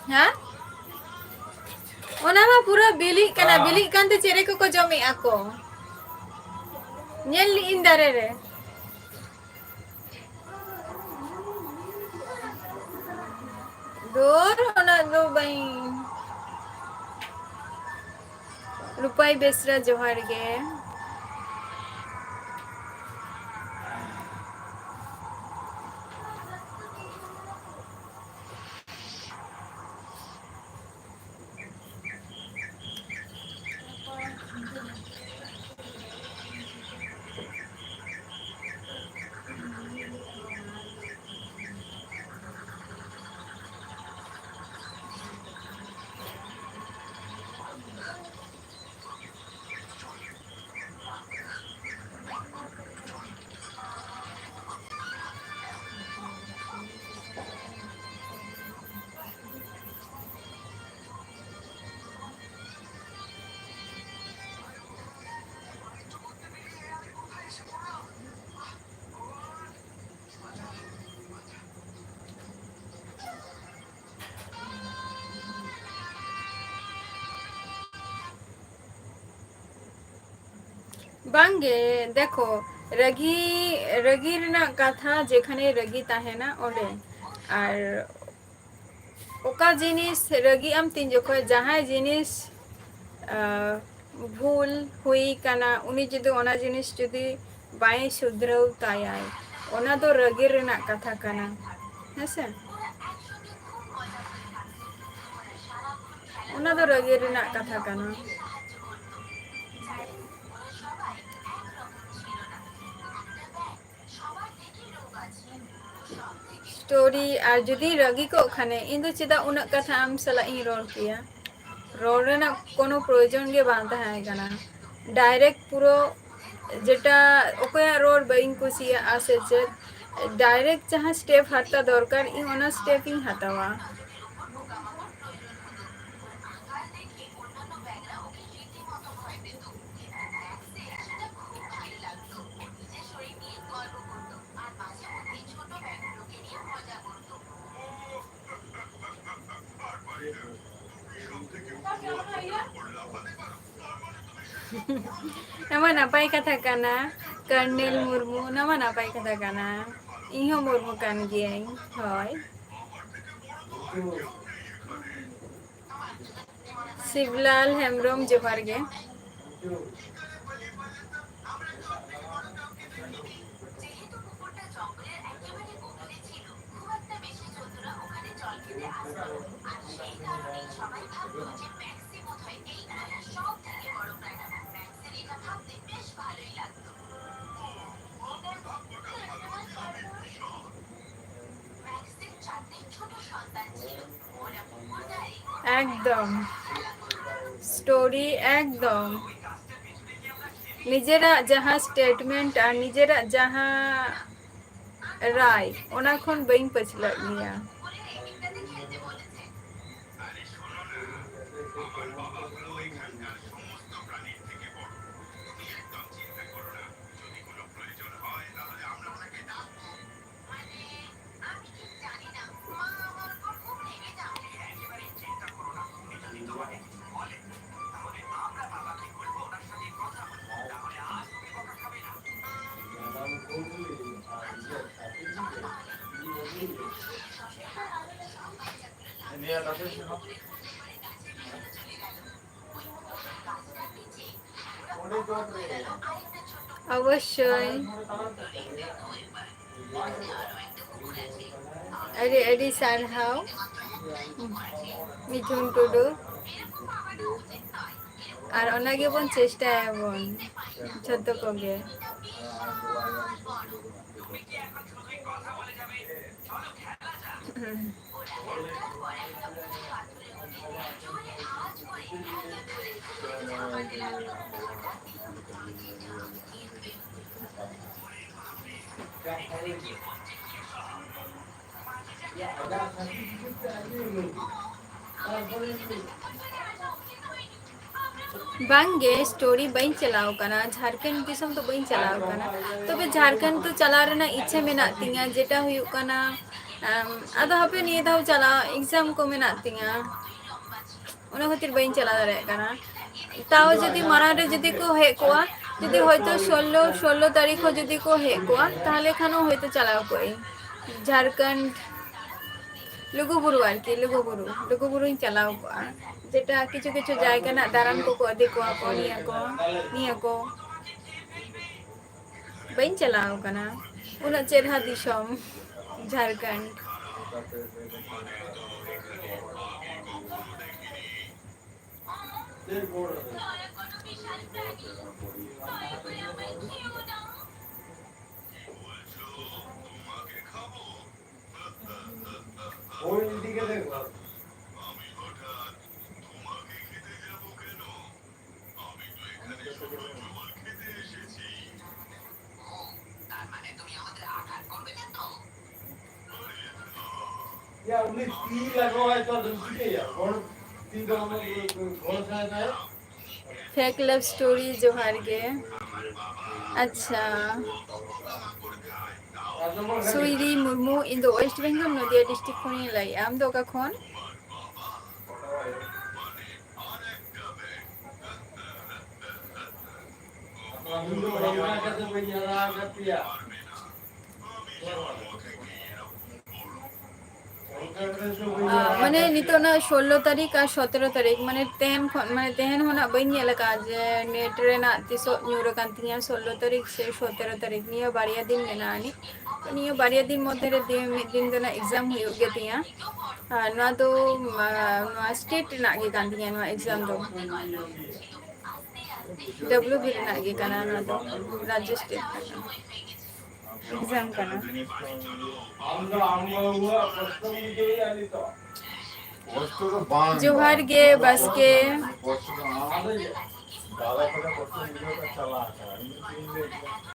ᱦᱮᱸ? ᱚᱱᱟ ᱢᱟ ᱯᱩᱨᱟᱹ ᱵᱤᱞᱤᱜ ᱠᱟᱱᱟ, ᱵᱤᱞᱤᱜ ᱠᱟᱱᱛᱮ ᱪᱮᱬᱮ ᱠᱚᱠᱚ ᱡᱚᱢᱮᱜᱼᱟ ᱠᱚ᱾ ᱧᱮᱞ ᱞᱤᱜ ᱤᱧ ᱫᱟᱨᱮ ᱨᱮ᱾ ᱫᱩᱨ, ᱩᱱᱟᱹᱜ ᱫᱚ ᱵᱟᱹᱧ᱾ ᱨᱩᱯᱟᱭ ᱵᱮᱥᱨᱟ, ᱡᱚᱦᱟᱨ ᱜᱮ᱾ ᱵᱟᱝᱜᱮ, ᱫᱮᱠᱷᱚ, ᱨᱟᱹᱜᱤ, ᱨᱟᱹᱜᱤ ᱨᱮᱱᱟᱜ ᱠᱟᱛᱷᱟ ᱡᱮᱠᱷᱟᱱᱮ ᱨᱟᱹᱜᱤ ᱛᱟᱦᱮᱱᱟ ᱚᱸᱰᱮ᱾ ᱟᱨ ᱚᱠᱟ ᱡᱤᱱᱤᱥ ᱨᱟᱹᱜᱤᱜ ᱟᱢ ᱛᱤᱱ ᱡᱚᱠᱷᱚᱡ, ᱡᱟᱦᱟᱸᱭ ᱡᱤᱱᱤᱥ, ᱟᱸ, ᱵᱷᱩᱞ ᱦᱩᱭ ᱠᱟᱱᱟ, ᱩᱱᱤ ᱡᱩᱫᱤ ᱚᱱᱟ ᱡᱤᱱᱤᱥ ᱡᱩᱫᱤ ᱵᱟᱭ ᱥᱩᱫᱷᱨᱟᱹᱣ ᱛᱟᱭᱟᱭ, ᱚᱱᱟ ᱫᱚ ᱨᱟᱹᱜᱤ ᱨᱮᱱᱟᱜ ᱠᱟᱛᱷᱟ ᱠᱟᱱᱟ, ᱦᱮᱸᱥᱮ? ᱚᱱᱟ ᱫᱚ ᱨᱟᱹᱜᱤ ᱨᱮᱱᱟᱜ ᱠᱟᱛᱷᱟ ᱠᱟᱱᱟ᱾ ᱥᱴᱳᱨᱤ, ᱟᱨ ᱡᱩᱫᱤ ᱨᱟᱹᱜᱤ ᱠᱚᱜ ᱠᱷᱟᱱᱮ, ᱤᱧ ᱫᱚ ᱪᱮᱫᱟᱜ ᱩᱱᱟᱹᱜ ᱠᱟᱛᱷᱟ ᱟᱢ ᱥᱟᱞᱟᱜ ᱤᱧ ᱨᱚᱲ ᱠᱮᱭᱟ? ᱨᱚᱲ ᱨᱮᱱᱟᱜ ᱠᱳᱱᱳ ᱯᱨᱚᱭᱳᱡᱚᱱ ᱜᱮ ᱵᱟᱝ ᱛᱟᱦᱮᱸ ᱠᱟᱱᱟ᱾ ᱰᱟᱭᱨᱮᱠᱴ ᱯᱩᱨᱟᱹ ᱡᱮᱴᱟ, ᱚᱠᱚᱭᱟᱜ ᱨᱚᱲ ᱵᱟᱹᱧ ᱠᱩᱥᱤᱭᱟᱜᱼᱟ ᱥᱮ ᱪᱮᱫ, ᱰᱟᱭᱨᱮᱠᱴ ᱡᱟᱦᱟᱸ ᱥᱴᱮᱯ ᱦᱟᱛᱟᱣ ᱫᱚᱨᱠᱟᱨ, ᱤᱧ ᱚᱱᱟ ᱥᱴᱮᱯ ᱤᱧ ᱦᱟᱛᱟᱣᱟ᱾ ᱱᱚᱣᱟ ᱱᱟᱯᱟᱭ ᱠᱟᱛᱷᱟ ᱠᱟᱱᱟ, ᱠᱟᱨᱱᱮᱞ ᱢᱩᱨᱢᱩ, ᱱᱚᱣᱟ ᱱᱟᱯᱟᱭ ᱠᱟᱛᱷᱟ ᱠᱟᱱᱟ᱾ ᱤᱧ ᱦᱚᱸ ᱢᱩᱨᱢᱩ ᱠᱟᱱ ᱜᱤᱭᱟᱹᱧ, ᱦᱳᱭ᱾ ᱥᱤᱵᱞᱟᱞ ᱦᱮᱢᱵᱨᱚᱢ, ᱡᱚᱦᱟᱨ ᱜᱮ᱾ ᱮᱠᱫᱚᱢ᱾ ᱥᱴᱳᱨᱤ ᱮᱠᱫᱚᱢ᱾ ᱱᱤᱡᱮᱨᱟᱜ ᱡᱟᱦᱟᱸ ᱥᱴᱮᱴᱢᱮᱱᱴ ᱟᱨ ᱱᱤᱡᱮᱨᱟᱜ ᱡᱟᱦᱟᱸ ᱨᱟᱭ, ᱚᱱᱟ ᱠᱷᱚᱱ ᱵᱟᱹᱧ ᱯᱟᱹᱪᱷᱞᱟᱹᱜ ᱜᱮᱭᱟ᱾ ᱚᱵᱚᱥᱥᱳᱭ᱾ ᱟᱹᱰᱤ ᱟᱹᱰᱤ ᱥᱟᱨᱦᱟᱣ, ᱢᱤᱴᱷᱩᱱ ᱴᱩᱰᱩ᱾ ᱟᱨ ᱚᱱᱟ ᱜᱮᱵᱚᱱ ᱪᱮᱥᱴᱟᱭᱟᱵᱚᱱ ᱡᱷᱚᱛᱚ ᱠᱚᱜᱮ᱾ ᱵᱟᱝᱜᱮ, ᱥᱴᱳᱨᱤ ᱵᱟᱹᱧ ᱪᱟᱞᱟᱣ ᱠᱟᱱᱟ, ᱡᱷᱟᱲᱠᱷᱚᱸᱰ ᱫᱤᱥᱚᱢ ᱫᱚ ᱵᱟᱹᱧ ᱪᱟᱞᱟᱣ ᱠᱟᱱᱟ᱾ ᱛᱚᱵᱮ ᱡᱷᱟᱲᱠᱷᱚᱸᱰ ᱫᱚ ᱪᱟᱞᱟᱣ ᱨᱮᱱᱟᱜ ᱤᱪᱪᱷᱟᱹ ᱢᱮᱱᱟᱜ ᱛᱤᱧᱟᱹ, ᱡᱮᱴᱟ ᱦᱩᱭᱩᱜ ᱠᱟᱱᱟ, ᱟᱢ, ᱟᱫᱚ ᱦᱟᱯᱮ ᱱᱤᱭᱟᱹ ᱫᱷᱟᱣ ᱪᱟᱞᱟᱣ ᱮᱠᱡᱟᱢ ᱠᱚ ᱢᱮᱱᱟᱜ ᱛᱤᱧᱟᱹ, ᱚᱱᱟ ᱠᱷᱟᱹᱛᱤᱨ ᱵᱟᱹᱧ ᱪᱟᱞᱟᱣ ᱫᱟᱲᱮᱭᱟᱜ ᱠᱟᱱᱟ᱾ ᱛᱟᱣ ᱡᱩᱫᱤ ᱢᱟᱲᱟᱝ ᱨᱮ ᱡᱩᱫᱤ ᱠᱚ ᱦᱮᱡ ᱠᱚᱜᱼᱟ, ᱡᱩᱫᱤ ᱦᱚᱭᱛᱳ ᱥᱳᱞᱞᱳ, ᱥᱳᱞᱞᱳ ᱛᱟᱹᱨᱤᱠᱷ ᱦᱚᱸ ᱡᱩᱫᱤ ᱠᱚ ᱦᱮᱡ ᱠᱚᱜᱼᱟ, ᱛᱟᱦᱚᱞᱮ ᱠᱷᱟᱱ ᱦᱚᱸ ᱦᱚᱭᱛᱳ ᱪᱟᱞᱟᱣ ᱠᱚᱜ ᱟᱹᱧ ᱡᱷᱟᱲᱠᱷᱚᱸᱰ᱾ ᱞᱩᱜᱩᱵᱩᱨᱩ ᱟᱨᱠᱤ, ᱞᱩᱜᱩᱵᱩᱨᱩ, ᱞᱩᱜᱩᱵᱩᱨᱩᱧ ᱪᱟᱞᱟᱣ ᱠᱚᱜᱼᱟ᱾ ᱡᱮᱴᱟ ᱠᱤᱪᱷᱩ ᱠᱤᱪᱷᱩ ᱡᱟᱭᱜᱟ ᱨᱮᱱᱟᱜ ᱫᱟᱬᱟᱱ ᱠᱚᱠᱚ ᱤᱫᱤ ᱠᱚᱣᱟ ᱠᱚ, ᱱᱤᱭᱟᱹ ᱠᱚ, ᱱᱤᱭᱟᱹ ᱠᱚ᱾ ᱵᱟᱹᱧ ᱪᱟᱞᱟᱣ ᱠᱟᱱᱟ ᱩᱱᱟᱹᱜ ᱪᱮᱨᱦᱟ ᱫᱤᱥᱚᱢ ᱡᱷᱟᱲᱠᱷᱚᱸᱰ᱾ ᱭᱟ, ᱩᱱᱤ ᱛᱤ ᱞᱟᱜᱟᱣᱟᱭ ᱛᱚ, ᱟᱫᱚᱢ ᱪᱤᱠᱟᱹᱭᱟ? ᱦᱚᱲ ᱛᱤ ᱫᱚ ᱟᱢᱟᱜ ᱜᱚᱲ ᱥᱟᱭ ᱛᱟᱭ᱾ Fake love story, ᱡᱚᱦᱟᱨ ᱜᱮ᱾ ᱟᱪᱪᱷᱟ᱾ ᱟᱫᱚ ᱢᱟ ᱥᱩᱭᱨᱤ ᱢᱩᱨᱢᱩ, ᱤᱧ ᱫᱚ West Bengal, ᱱᱚᱫᱤᱭᱟ district ᱠᱷᱚᱱᱤᱧ ᱞᱟᱹᱭᱮᱜᱼᱟ᱾ ᱟᱢ ᱫᱚ ᱚᱠᱟ ᱠᱷᱚᱱ? ᱟᱫᱚ ᱤᱧ ᱫᱚ ᱚᱱᱠᱟ ᱠᱟᱛᱮ ᱵᱟᱹᱧ ᱦᱟᱨᱟ ᱟᱠᱟᱫ ᱯᱮᱭᱟ᱾ ᱟᱸ, ᱢᱟᱱᱮ ᱱᱤᱛᱚᱜ ᱱᱟᱜ ᱥᱳᱞᱞᱳ ᱛᱟᱹᱨᱤᱠᱷ ᱟᱨ ᱥᱚᱛᱨᱚ ᱛᱟᱹᱨᱤᱠᱷ, ᱢᱟᱱᱮ ᱛᱮᱦᱮᱧ ᱠᱷᱚᱱ, ᱢᱟᱱᱮ ᱛᱮᱦᱮᱧ ᱦᱚᱸ ᱱᱟᱜ ᱵᱟᱹᱧ ᱧᱮᱞ ᱟᱠᱟᱫᱼᱟ ᱡᱮ net ᱨᱮᱱᱟᱜ ᱛᱤᱥᱚᱜ ᱧᱩᱨ ᱟᱠᱟᱱ ᱛᱤᱧᱟᱹ, ᱥᱳᱞᱞᱳ ᱛᱟᱹᱨᱤᱠᱷ ᱥᱮ ᱥᱚᱛᱨᱚ ᱛᱟᱹᱨᱤᱠᱷ, ᱱᱤᱭᱟᱹ ᱵᱟᱨᱭᱟ ᱫᱤᱱ ᱢᱮᱱᱟᱜᱼᱟ ᱟᱹᱱᱤᱡ᱾ ᱱᱤᱭᱟᱹ ᱵᱟᱨᱭᱟ ᱫᱤᱱ ᱢᱚᱫᱽᱫᱷᱮ ᱨᱮ ᱫᱤᱱ, ᱢᱤᱫ ᱫᱤᱱ ᱫᱚ ᱱᱟᱜ exam ᱦᱩᱭᱩᱜ ᱜᱮ ᱛᱤᱧᱟ᱾ ᱟᱨ ᱱᱚᱣᱟ ᱫᱚ, ᱟᱸ, ᱱᱚᱣᱟ state ᱨᱮᱱᱟᱜ ᱜᱮ ᱠᱟᱱ ᱛᱤᱧᱟ, ᱱᱚᱣᱟ exam ᱫᱚ᱾ W B ᱨᱮᱱᱟᱜ ᱜᱮ ᱠᱟᱱᱟ ᱱᱚᱣᱟ ᱫᱚ, ᱨᱟᱡᱽᱡᱚ state ᱨᱮᱱᱟᱜ exam ᱠᱟᱱᱟ᱾ ᱡᱚᱦᱟᱨ ᱜᱮ ᱵᱟᱥᱠᱮ᱾